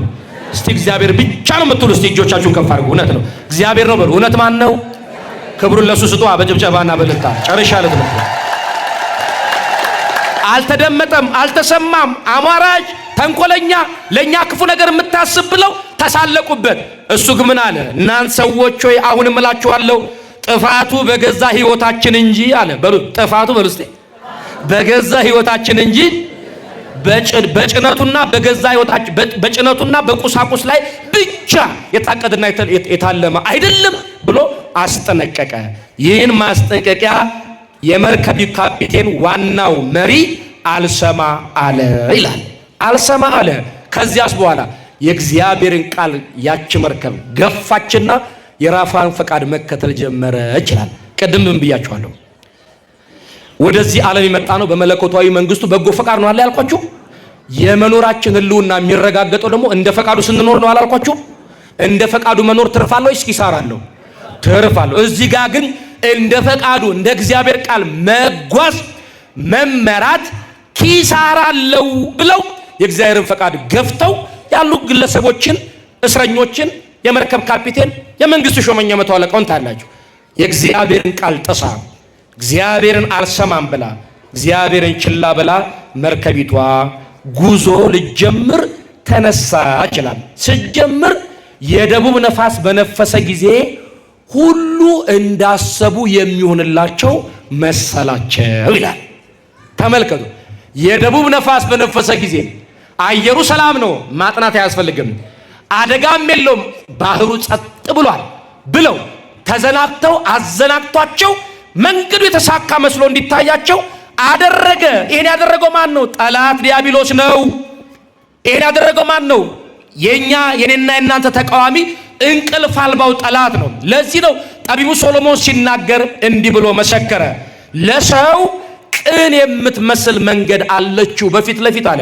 እስቲ እግዚአብሔር ብቻ ነው የምትሉ እስቲ እጆቻችሁን ከፍ አድርጉ። እውነት ነው፣ እግዚአብሔር ነው በሉ። እውነት ማን ነው? ክብሩን ለሱ ስጡ በጭብጨባና በእልልታ። ጨርሻለሁ። ትምህርት አልተደመጠም፣ አልተሰማም። አሟራጅ፣ ተንኮለኛ፣ ለኛ ክፉ ነገር የምታስብ ብለው ተሳለቁበት። እሱ ግን ምን አለ? እናንተ ሰዎች ሆይ አሁንም እላችኋለሁ ጥፋቱ በገዛ ሕይወታችን እንጂ አለ። በሉ ጥፋቱ በሉ እስቲ በገዛ ሕይወታችን እንጂ በጭነቱና በገዛ ሕይወታችን በጭነቱና በቁሳቁስ ላይ ብቻ የታቀደና የታለመ አይደለም ብሎ አስጠነቀቀ። ይህን ማስጠንቀቂያ የመርከብ ካፒቴን ዋናው መሪ አልሰማ አለ ይላል። አልሰማ አለ። ከዚያስ በኋላ የእግዚአብሔርን ቃል ያች መርከብ ገፋችና የራሷን ፈቃድ መከተል ጀመረች ይላል። ቅድም ምን ብያችኋለሁ? ወደዚህ ዓለም የመጣ ነው በመለኮታዊ መንግስቱ በጎ ፈቃድ ነው አለ ያልኳችሁ። የመኖራችን ህልውና የሚረጋገጠው ደግሞ እንደ ፈቃዱ ስንኖር ነው አላልኳችሁ? እንደ ፈቃዱ መኖር ትርፍ አለው ወይስ ኪሳራ አለው? ትርፍ አለው። እዚህ ጋር ግን እንደ ፈቃዱ እንደ እግዚአብሔር ቃል መጓዝ መመራት ኪሳራ አለው ብለው የእግዚአብሔርን ፈቃድ ገፍተው ያሉ ግለሰቦችን፣ እስረኞችን፣ የመርከብ ካፒቴን፣ የመንግስት ሾመኛ መቶ አለቃውን ታያላችሁ። የእግዚአብሔርን ቃል ጥሳ እግዚአብሔርን አልሰማም ብላ እግዚአብሔርን ችላ ብላ መርከቢቷ ጉዞ ልጀምር ተነሳ ይችላል። ስጀምር የደቡብ ነፋስ በነፈሰ ጊዜ ሁሉ እንዳሰቡ የሚሆንላቸው መሰላቸው ይላል። ተመልከቱ። የደቡብ ነፋስ በነፈሰ ጊዜ አየሩ ሰላም ነው፣ ማጥናት አያስፈልግም፣ አደጋም የለውም፣ ባህሩ ጸጥ ብሏል ብለው ተዘናግተው አዘናግቷቸው መንገዱ የተሳካ መስሎ እንዲታያቸው አደረገ። ይሄን ያደረገው ማን ነው? ጠላት ዲያብሎስ ነው። ይሄን ያደረገው ማን ነው? የኛ የኔና የናንተ ተቃዋሚ እንቅልፍ አልባው ጠላት ነው። ለዚህ ነው ጠቢቡ ሶሎሞን ሲናገር እንዲህ ብሎ መሰከረ። ለሰው ቅን የምትመስል መንገድ አለችው በፊት ለፊት አለ፣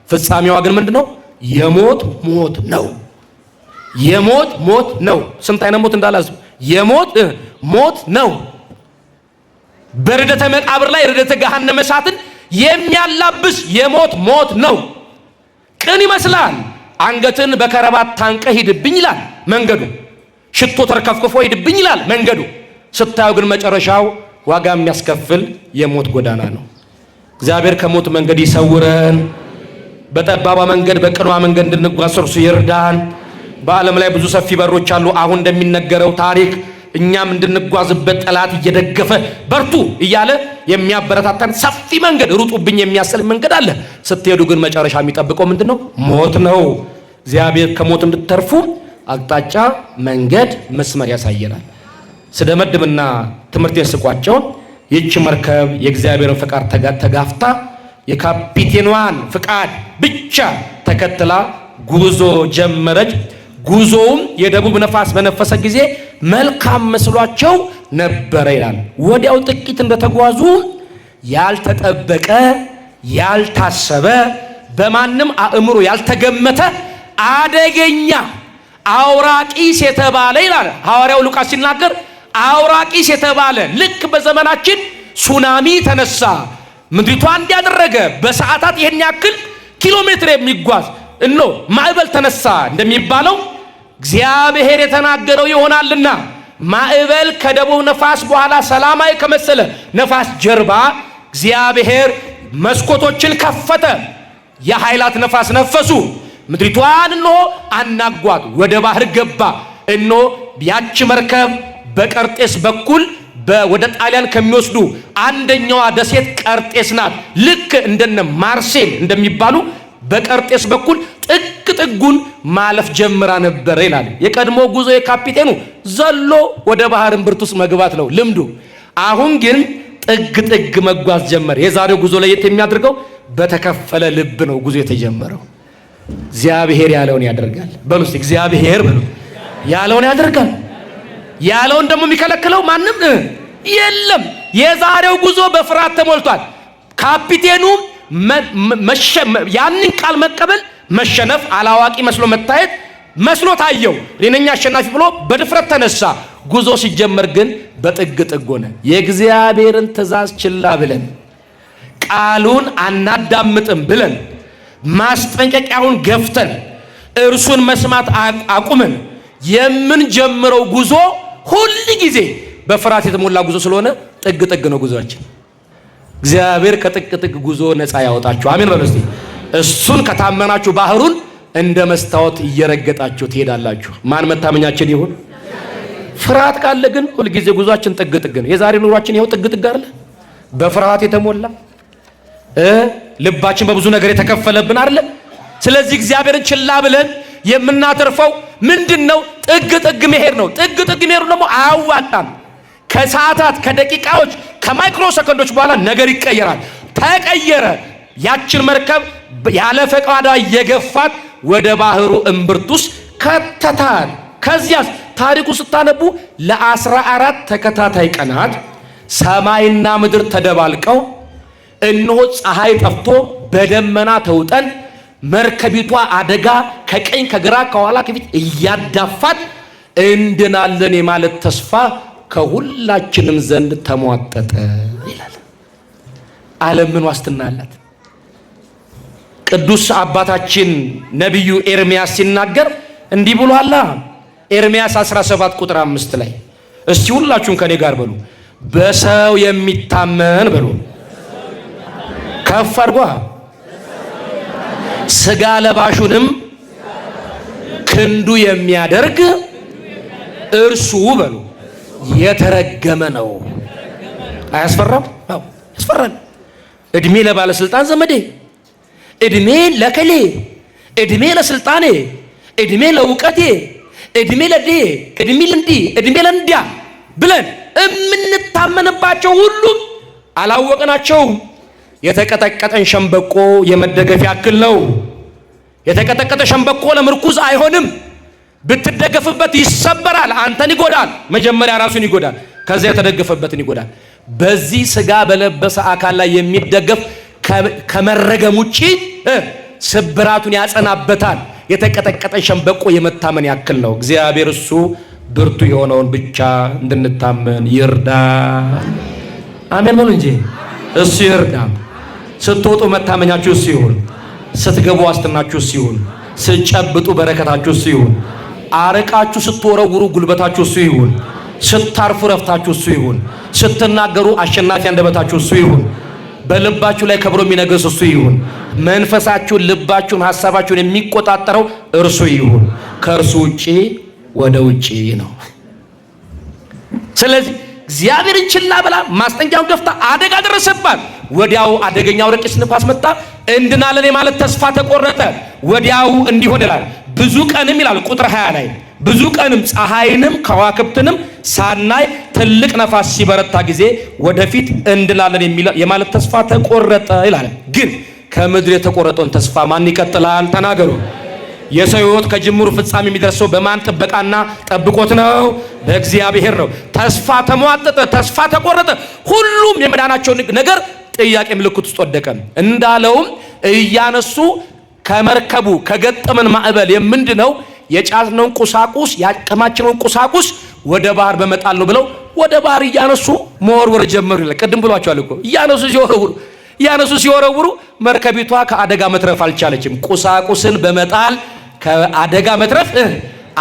ፍጻሜዋ ግን ምንድነው? የሞት ሞት ነው። የሞት ሞት ነው። ስንት አይነት ሞት እንዳላዝ የሞት ሞት ነው። በርደተ መቃብር ላይ ርደተ ገሃነመ እሳትን የሚያላብስ የሞት ሞት ነው። ቅን ይመስላል። አንገትን በከረባት ታንቀ ሂድብኝ ይላል መንገዱ። ሽቶ ተርከፍክፎ ሂድብኝ ይላል መንገዱ። ስታዩ ግን መጨረሻው ዋጋ የሚያስከፍል የሞት ጎዳና ነው። እግዚአብሔር ከሞት መንገድ ይሰውረን። በጠባቧ መንገድ በቅኗ መንገድ እንድንጓዝ እርሱ ይርዳን። በዓለም ላይ ብዙ ሰፊ በሮች አሉ። አሁን እንደሚነገረው ታሪክ እኛም እንድንጓዝበት ጠላት እየደገፈ በርቱ እያለ የሚያበረታታን ሰፊ መንገድ ሩጡብኝ የሚያስል መንገድ አለ። ስትሄዱ ግን መጨረሻ የሚጠብቀው ምንድን ነው? ሞት ነው። እግዚአብሔር ከሞት እንድትተርፉ አቅጣጫ፣ መንገድ፣ መስመር ያሳየናል። ስደመድምና ትምህርቴን ስቋጨው ይህች መርከብ የእግዚአብሔርን ፈቃድ ተጋፍታ የካፒቴኗን ፍቃድ ብቻ ተከትላ ጉዞ ጀመረች። ጉዞውም የደቡብ ነፋስ በነፈሰ ጊዜ መልካም መስሏቸው ነበረ ይላል። ወዲያው ጥቂት እንደተጓዙ ያልተጠበቀ ያልታሰበ በማንም አእምሮ ያልተገመተ አደገኛ አውራቂስ የተባለ ይላል ሐዋርያው ሉቃስ ሲናገር፣ አውራቂስ የተባለ ልክ በዘመናችን ሱናሚ ተነሳ፣ ምድሪቷ እንዲያደረገ በሰዓታት ይሄን ያክል ኪሎ ሜትር የሚጓዝ እኖ ማዕበል ተነሳ እንደሚባለው እግዚአብሔር የተናገረው ይሆናልና ማዕበል ከደቡብ ነፋስ በኋላ ሰላማዊ ከመሰለ ነፋስ ጀርባ እግዚአብሔር መስኮቶችን ከፈተ። የኃይላት ነፋስ ነፈሱ፣ ምድሪቷን እነሆ አናጓት፣ ወደ ባህር ገባ። እነሆ ያቺ መርከብ በቀርጤስ በኩል ወደ ጣሊያን ከሚወስዱ አንደኛዋ ደሴት ቀርጤስ ናት። ልክ እንደነ ማርሴል እንደሚባሉ በቀርጤስ በኩል ጥግ ጥጉን ማለፍ ጀምራ ነበረ ይላል። የቀድሞ ጉዞ የካፒቴኑ ዘሎ ወደ ባህር እምብርት ውስጥ መግባት ነው ልምዱ። አሁን ግን ጥግ ጥግ መጓዝ ጀመረ። የዛሬው ጉዞ ለየት የሚያደርገው በተከፈለ ልብ ነው ጉዞ የተጀመረው። እግዚአብሔር ያለውን ያደርጋል። በሉ እስቲ እግዚአብሔር በሉ ያለውን ያደርጋል። ያለውን ደግሞ የሚከለክለው ማንም የለም። የዛሬው ጉዞ በፍርሃት ተሞልቷል። ካፒቴኑ ያንን ቃል መቀበል መሸነፍ አላዋቂ መስሎ መታየት መስሎ ታየው። እኔ ነኝ አሸናፊ ብሎ በድፍረት ተነሳ። ጉዞ ሲጀመር ግን በጥግ ጥግ ሆነ። የእግዚአብሔርን ትእዛዝ ችላ ብለን፣ ቃሉን አናዳምጥም ብለን፣ ማስጠንቀቂያውን ገፍተን፣ እርሱን መስማት አቁመን የምንጀምረው ጉዞ ሁል ጊዜ በፍርሃት የተሞላ ጉዞ ስለሆነ ጥግ ጥግ ነው ጉዞአችን። እግዚአብሔር ከጥግ ጥግ ጉዞ ነፃ ያወጣችሁ። አሜን በሉ እስቲ። እሱን ከታመናችሁ ባህሩን እንደ መስታወት እየረገጣችሁ ትሄዳላችሁ። ማን መታመኛችን ይሁን? ፍርሃት ካለ ግን ሁልጊዜ ጉዟችን ጥግ ጥግ ነው። የዛሬ ኑሯችን ይኸው ጥግ ጥግ አይደለ? በፍርሃት የተሞላ፣ ልባችን በብዙ ነገር የተከፈለብን አይደለ? ስለዚህ እግዚአብሔርን ችላ ብለን የምናተርፈው ምንድን ነው? ጥግ ጥግ መሄድ ነው። ጥግ ጥግ መሄዱ ደግሞ አያዋጣም። ከሰዓታት፣ ከደቂቃዎች፣ ከማይክሮ ሰከንዶች በኋላ ነገር ይቀየራል። ተቀየረ። ያችን መርከብ ያለ ፈቃዷ እየገፋት ወደ ባህሩ እምብርት ውስጥ ከተታል። ከዚያስ ታሪኩ ስታነቡ ለ14 ተከታታይ ቀናት ሰማይና ምድር ተደባልቀው፣ እነሆ ፀሐይ ጠፍቶ በደመና ተውጠን፣ መርከቢቷ አደጋ ከቀኝ፣ ከግራ፣ ከኋላ፣ ከፊት እያዳፋት እንድናለን የማለት ተስፋ ከሁላችንም ዘንድ ተሟጠጠ ይላል። ዓለም ምን ዋስትና አላት? ቅዱስ አባታችን ነቢዩ ኤርሚያስ ሲናገር እንዲህ ብሏላ። ኤርሚያስ 17 ቁጥር 5 ላይ እስቲ ሁላችሁም ከኔ ጋር በሉ። በሰው የሚታመን በሉ። ከፍ አድርጓ። ስጋ ለባሹንም ክንዱ የሚያደርግ እርሱ በሉ የተረገመ ነው። አያስፈራም? አዎ ያስፈራል። እድሜ ለባለስልጣን ዘመዴ፣ እድሜ ለከሌ፣ እድሜ ለስልጣኔ፣ እድሜ ለእውቀቴ፣ እድሜ ለዴ፣ እድሜ ለእንዲህ፣ እድሜ ለእንዲያ ብለን የምንታመንባቸው ሁሉም አላወቅናቸውም። የተቀጠቀጠን ሸምበቆ የመደገፍ ያክል ነው። የተቀጠቀጠ ሸምበቆ ለምርኩዝ አይሆንም። ብትደገፍበት ይሰበራል፣ አንተን ይጎዳል። መጀመሪያ ራሱን ይጎዳል፣ ከዚያ የተደገፈበትን ይጎዳል። በዚህ ስጋ በለበሰ አካል ላይ የሚደገፍ ከመረገም ውጪ ስብራቱን ያጸናበታል። የተቀጠቀጠ ሸምበቆ የመታመን ያክል ነው። እግዚአብሔር እሱ ብርቱ የሆነውን ብቻ እንድንታመን ይርዳ። አሜን በሉ እንጂ፣ እሱ ይርዳ። ስትወጡ መታመኛችሁ እሱ ይሁን። ስትገቡ ዋስትናችሁ እሱ ይሁን። ስትጨብጡ በረከታችሁ እሱ ይሁን። አርቃችሁ ስትወረውሩ ጉልበታችሁ እሱ ይሁን። ስታርፉ ረፍታችሁ እሱ ይሁን። ስትናገሩ አሸናፊ አንደበታችሁ እሱ ይሁን። በልባችሁ ላይ ከብሮ የሚነግስ እሱ ይሁን። መንፈሳችሁን፣ ልባችሁን፣ ሐሳባችሁን የሚቆጣጠረው እርሱ ይሁን። ከእርሱ ውጪ ወደ ውጪ ነው። ስለዚህ እግዚአብሔርን ችላ ብላ፣ ማስጠንቀቂያውን ገፍታ አደጋ ደረሰባት። ወዲያው አደገኛው ረቂስ ንፋስ መጣ። እንድናለን የማለት ተስፋ ተቆረጠ። ወዲያው እንዲሆን ይላል። ብዙ ቀንም ይላል ቁጥር 20 ላይ፣ ብዙ ቀንም ፀሐይንም ከዋክብትንም ሳናይ ትልቅ ነፋስ ሲበረታ ጊዜ ወደፊት እንድናለን የማለት ተስፋ ተቆረጠ ይላል። ግን ከምድር የተቆረጠውን ተስፋ ማን ይቀጥላል? ተናገሩ። የሰው ሕይወት ከጅምሩ ፍጻሜ የሚደርሰው በማን ጥበቃና ጠብቆት ነው? በእግዚአብሔር ነው። ተስፋ ተሟጠጠ፣ ተስፋ ተቆረጠ። ሁሉም የመዳናቸው ነገር ጥያቄ ምልክት ውስጥ ወደቀ። እንዳለውም እያነሱ ከመርከቡ ከገጠመን ማዕበል የምንድነው የጫዝነውን ቁሳቁስ፣ ያከማቸነውን ቁሳቁስ ወደ ባህር በመጣል ነው ብለው ወደ ባህር እያነሱ መወርወር ጀመሩ ይላል። ቅድም ብሏቸዋል እኮ። እያነሱ ሲወረውሩ፣ እያነሱ ሲወረውሩ መርከቢቷ ከአደጋ መትረፍ አልቻለችም። ቁሳቁስን በመጣል ከአደጋ መትረፍ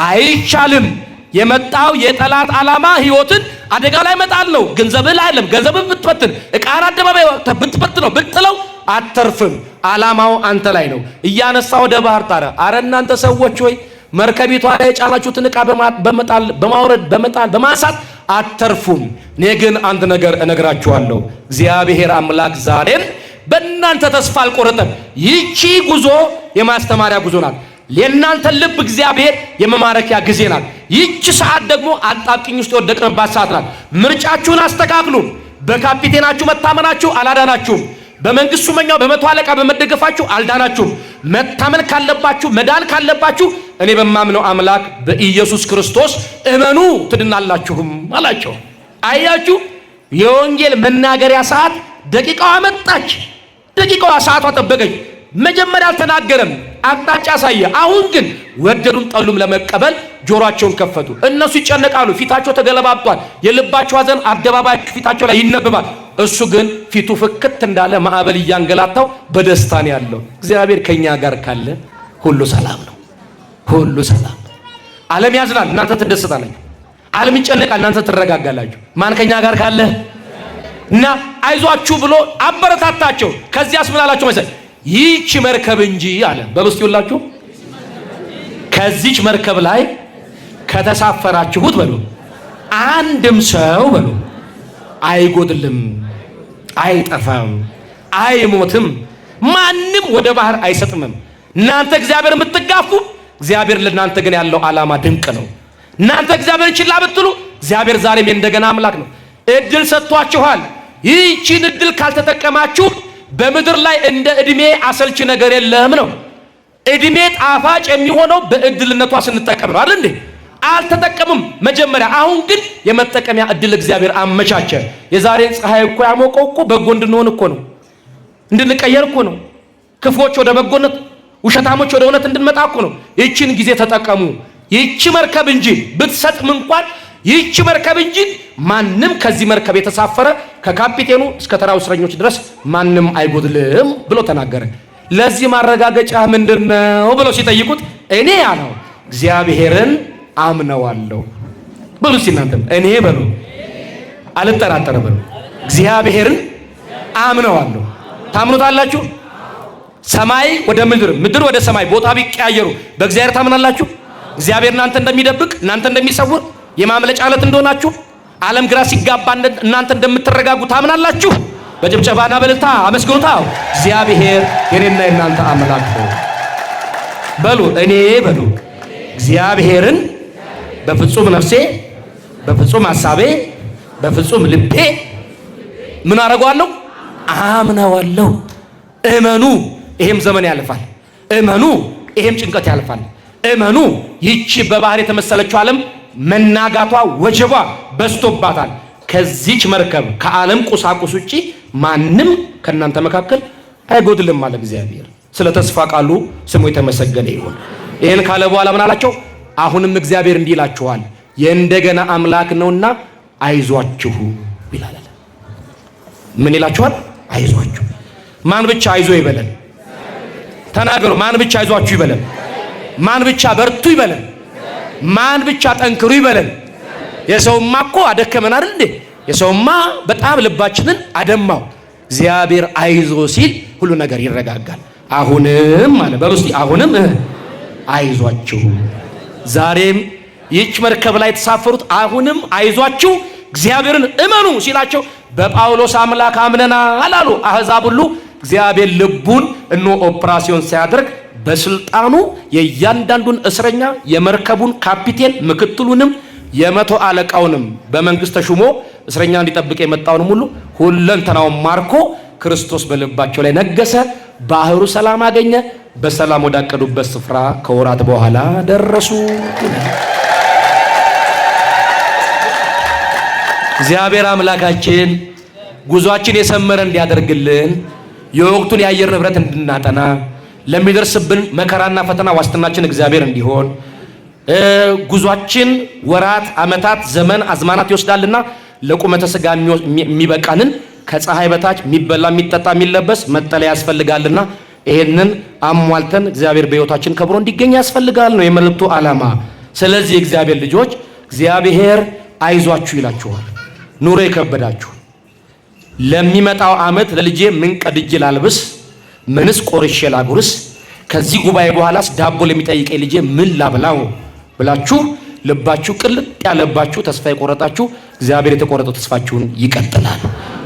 አይቻልም። የመጣው የጠላት ዓላማ ህይወትን አደጋ ላይ መጣል ነው። ገንዘብህ ላይ አይደለም። ገንዘብህ ብትበትን፣ ዕቃን አደባባይ ብትበትነው፣ ብትጥለው አትተርፍም። ዓላማው አንተ ላይ ነው። እያነሳ ወደ ባህር ጣረ። አረ እናንተ ሰዎች ወይ፣ መርከቢቷ ላይ የጫናችሁትን ዕቃ በመጣል፣ በማውረድ፣ በመጣል፣ በማንሳት አትተርፉም። እኔ ግን አንድ ነገር እነግራችኋለሁ። እግዚአብሔር አምላክ ዛሬም በእናንተ ተስፋ አልቆረጠም። ይቺ ጉዞ የማስተማሪያ ጉዞ ናት። የእናንተ ልብ እግዚአብሔር የመማረኪያ ጊዜ ናት። ይቺ ሰዓት ደግሞ አጣብቂኝ ውስጥ የወደቅንባት ሰዓት ናት። ምርጫችሁን አስተካክሉ። በካፒቴናችሁ መታመናችሁ አላዳናችሁም። በመንግስት ሹመኛው በመቶ አለቃ በመደገፋችሁ አልዳናችሁም። መታመን ካለባችሁ፣ መዳን ካለባችሁ እኔ በማምነው አምላክ በኢየሱስ ክርስቶስ እመኑ ትድናላችሁም አላቸው። አያችሁ፣ የወንጌል መናገሪያ ሰዓት ደቂቃዋ መጣች። ደቂቃዋ ሰዓቷ ጠበቀች። መጀመሪያ አልተናገረም፣ አቅጣጫ አሳየ። አሁን ግን ወደዱም ጠሉም ለመቀበል ጆሮአቸውን ከፈቱ። እነሱ ይጨነቃሉ፣ ፊታቸው ተገለባብጧል። የልባቸው ሐዘን አደባባይ ፊታቸው ላይ ይነበባል። እሱ ግን ፊቱ ፍክት እንዳለ ማዕበል እያንገላታው በደስታ ነው ያለው። እግዚአብሔር ከኛ ጋር ካለ ሁሉ ሰላም ነው። ሁሉ ሰላም። ዓለም ያዝናል፣ እናንተ ትደሰታላችሁ። ዓለም ይጨነቃል፣ እናንተ ትረጋጋላችሁ። ማን ከኛ ጋር ካለ እና አይዟችሁ ብሎ አበረታታቸው። ከዚያስ ምን አላቸው መሰል? ይህች መርከብ እንጂ አለ። በሉ እስቲ ሁላችሁ ከዚች መርከብ ላይ ከተሳፈራችሁት በሉ አንድም ሰው በሉ አይጎድልም፣ አይጠፋም፣ አይሞትም፣ ማንም ወደ ባህር አይሰጥምም። እናንተ እግዚአብሔር የምትጋፉ እግዚአብሔር ለእናንተ ግን ያለው ዓላማ ድንቅ ነው። እናንተ እግዚአብሔርን ችላ ብትሉ እግዚአብሔር ዛሬም የእንደገና አምላክ ነው። እድል ሰጥቷችኋል። ይህቺን እድል ካልተጠቀማችሁ በምድር ላይ እንደ እድሜ አሰልቺ ነገር የለም ነው። እድሜ ጣፋጭ የሚሆነው በእድልነቷ ስንጠቀም ነው አይደል እንዴ? አልተጠቀምም መጀመሪያ። አሁን ግን የመጠቀሚያ እድል እግዚአብሔር አመቻቸ። የዛሬን ፀሐይ እኮ ያሞቀው እኮ በጎ እንድንሆን እኮ ነው፣ እንድንቀየር እኮ ነው። ክፉዎች ወደ በጎነት፣ ውሸታሞች ወደ እውነት እንድንመጣ እኮ ነው። ይህችን ጊዜ ተጠቀሙ። ይህቺ መርከብ እንጂ ብትሰጥም እንኳን ይህቺ መርከብ እንጂ ማንም ከዚህ መርከብ የተሳፈረ ከካፒቴኑ እስከ ተራው እስረኞች ድረስ ማንም አይጎድልም ብሎ ተናገረ። ለዚህ ማረጋገጫ ምንድን ነው ብለው ሲጠይቁት እኔ አለው እግዚአብሔርን አምነዋለሁ። በሉ እስቲ እናንተም እኔ በሉ አልጠራጠርም በሉ እግዚአብሔርን አምነዋለሁ። ታምኑታላችሁ? ሰማይ ወደ ምድር፣ ምድር ወደ ሰማይ ቦታ ቢቀያየሩ በእግዚአብሔር ታምናላችሁ? እግዚአብሔር እናንተ እንደሚደብቅ እናንተ እንደሚሰውር የማምለጫ ዓለት እንደሆናችሁ ዓለም ግራ ሲጋባ እናንተ እንደምትረጋጉ ታምናላችሁ? በጭብጨባና በእልልታ አመስግኑታ። እግዚአብሔር የኔና የናንተ አምላክ ነው። በሉ እኔ በሉ እግዚአብሔርን በፍጹም ነፍሴ፣ በፍጹም ሐሳቤ፣ በፍጹም ልቤ ምን አደርገዋለሁ? አምነዋለሁ። እመኑ፣ ይሄም ዘመን ያልፋል። እመኑ፣ ይሄም ጭንቀት ያልፋል። እመኑ፣ ይቺ በባህር የተመሰለችው ዓለም መናጋቷ ወጀቧ በዝቶባታል። ከዚች መርከብ ከዓለም ቁሳቁስ ውጪ ማንም ከእናንተ መካከል አይጎድልም አለ እግዚአብሔር። ስለ ተስፋ ቃሉ ስሙ የተመሰገነ ይሁን። ይህን ካለ በኋላ ምን አላቸው? አሁንም እግዚአብሔር እንዲህ ይላችኋል የእንደገና አምላክ ነውና አይዟችሁ ይላል። ምን ይላችኋል? አይዟችሁ። ማን ብቻ አይዞ ይበለን? ተናገሩ። ማን ብቻ አይዟችሁ ይበለን? ማን ብቻ በርቱ ይበለን? ማን ብቻ ጠንክሩ ይበለን? የሰውማ እኮ አደከመን አይደል እንዴ? የሰውማ በጣም ልባችንን አደማው። እግዚአብሔር አይዞ ሲል ሁሉ ነገር ይረጋጋል። አሁንም አለ በሉ እስቲ አሁንም አይዟችሁ። ዛሬም ይህች መርከብ ላይ የተሳፈሩት አሁንም አይዟችሁ እግዚአብሔርን እመኑ ሲላቸው በጳውሎስ አምላክ አምነናል አሉ። አሕዛብ ሁሉ እግዚአብሔር ልቡን እኖ ኦፕራሲዮን ሲያደርግ በስልጣኑ የእያንዳንዱን እስረኛ የመርከቡን ካፒቴን ምክትሉንም የመቶ አለቃውንም በመንግስት ተሹሞ እስረኛ እንዲጠብቅ የመጣውንም ሁሉ ሁለንተናውን ማርኮ ክርስቶስ በልባቸው ላይ ነገሰ። ባህሩ ሰላም አገኘ። በሰላም ወዳቀዱበት ስፍራ ከወራት በኋላ ደረሱ። እግዚአብሔር አምላካችን ጉዟችን የሰመረ እንዲያደርግልን የወቅቱን የአየር ንብረት እንድናጠና ለሚደርስብን መከራና ፈተና ዋስትናችን እግዚአብሔር እንዲሆን ጉዟችን ወራት፣ ዓመታት፣ ዘመን፣ አዝማናት ይወስዳልና ለቁመተ ስጋ የሚበቃንን ከፀሐይ በታች የሚበላ የሚጠጣ የሚለበስ መጠለያ ያስፈልጋልና ይሄንን አሟልተን እግዚአብሔር በሕይወታችን ከብሮ እንዲገኝ ያስፈልጋል ነው የመልእክቱ ዓላማ። ስለዚህ የእግዚአብሔር ልጆች እግዚአብሔር አይዟችሁ ይላችኋል። ኑሮ የከበዳችሁ ለሚመጣው ዓመት ለልጄ ምን ቀድጄ ላልብስ፣ ምንስ ቆርሼ ላጉርስ፣ ከዚህ ጉባኤ በኋላስ ዳቦ ለሚጠይቀኝ ልጄ ምን ላብላው ብላችሁ ልባችሁ ቅልጥ ያለባችሁ ተስፋ የቆረጣችሁ እግዚአብሔር የተቆረጠው ተስፋችሁን ይቀጥላል።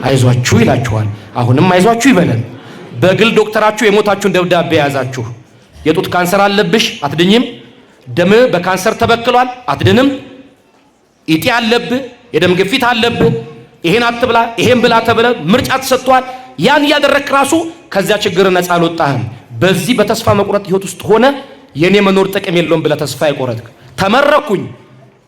አይዟችሁ ይላችኋል። አሁንም አይዟችሁ ይበለን። በግል ዶክተራችሁ የሞታችሁን ደብዳቤ የያዛችሁ የጡት ካንሰር አለብሽ አትድኝም፣ ደም በካንሰር ተበክሏል አትድንም፣ ኢጤ አለብህ፣ የደም ግፊት አለብህ፣ ይሄን አትብላ ይሄን ብላ ተብለ ምርጫ ተሰጥቷል። ያን እያደረግክ ራሱ ከዚያ ችግር ነፃ አልወጣህም። በዚህ በተስፋ መቁረጥ ህይወት ውስጥ ሆነ የኔ መኖር ጥቅም የለውም ብለህ ተስፋ የቆረጥክ ተመረኩኝ፣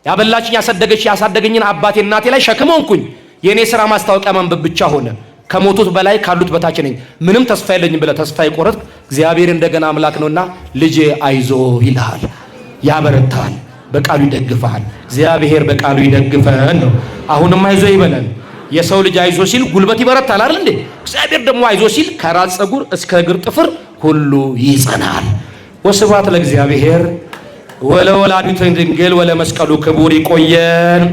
ያበላችኝ ያሳደገች ያሳደገኝን አባቴ እናቴ ላይ ሸክም ሆንኩኝ፣ የኔ ስራ ማስታወቂያ ማንበብ ብቻ ሆነ፣ ከሞቱት በላይ ካሉት በታች ነኝ፣ ምንም ተስፋ የለኝም ብለህ ተስፋ የቆረጥክ እግዚአብሔር እንደገና አምላክ ነውና ልጄ አይዞ ይልሃል፣ ያበረታል፣ በቃሉ ይደግፈሃል። እግዚአብሔር በቃሉ ይደግፈን ነው። አሁንም አይዞ ይበለን። የሰው ልጅ አይዞ ሲል ጉልበት ይበረታል አይደል እንዴ? እግዚአብሔር ደግሞ አይዞ ሲል ከራስ ፀጉር እስከ እግር ጥፍር ሁሉ ይጸናል። ወስብሐት ለእግዚአብሔር ወለወላዲቱ ድንግል ወለመስቀሉ ክቡር። ይቆየን።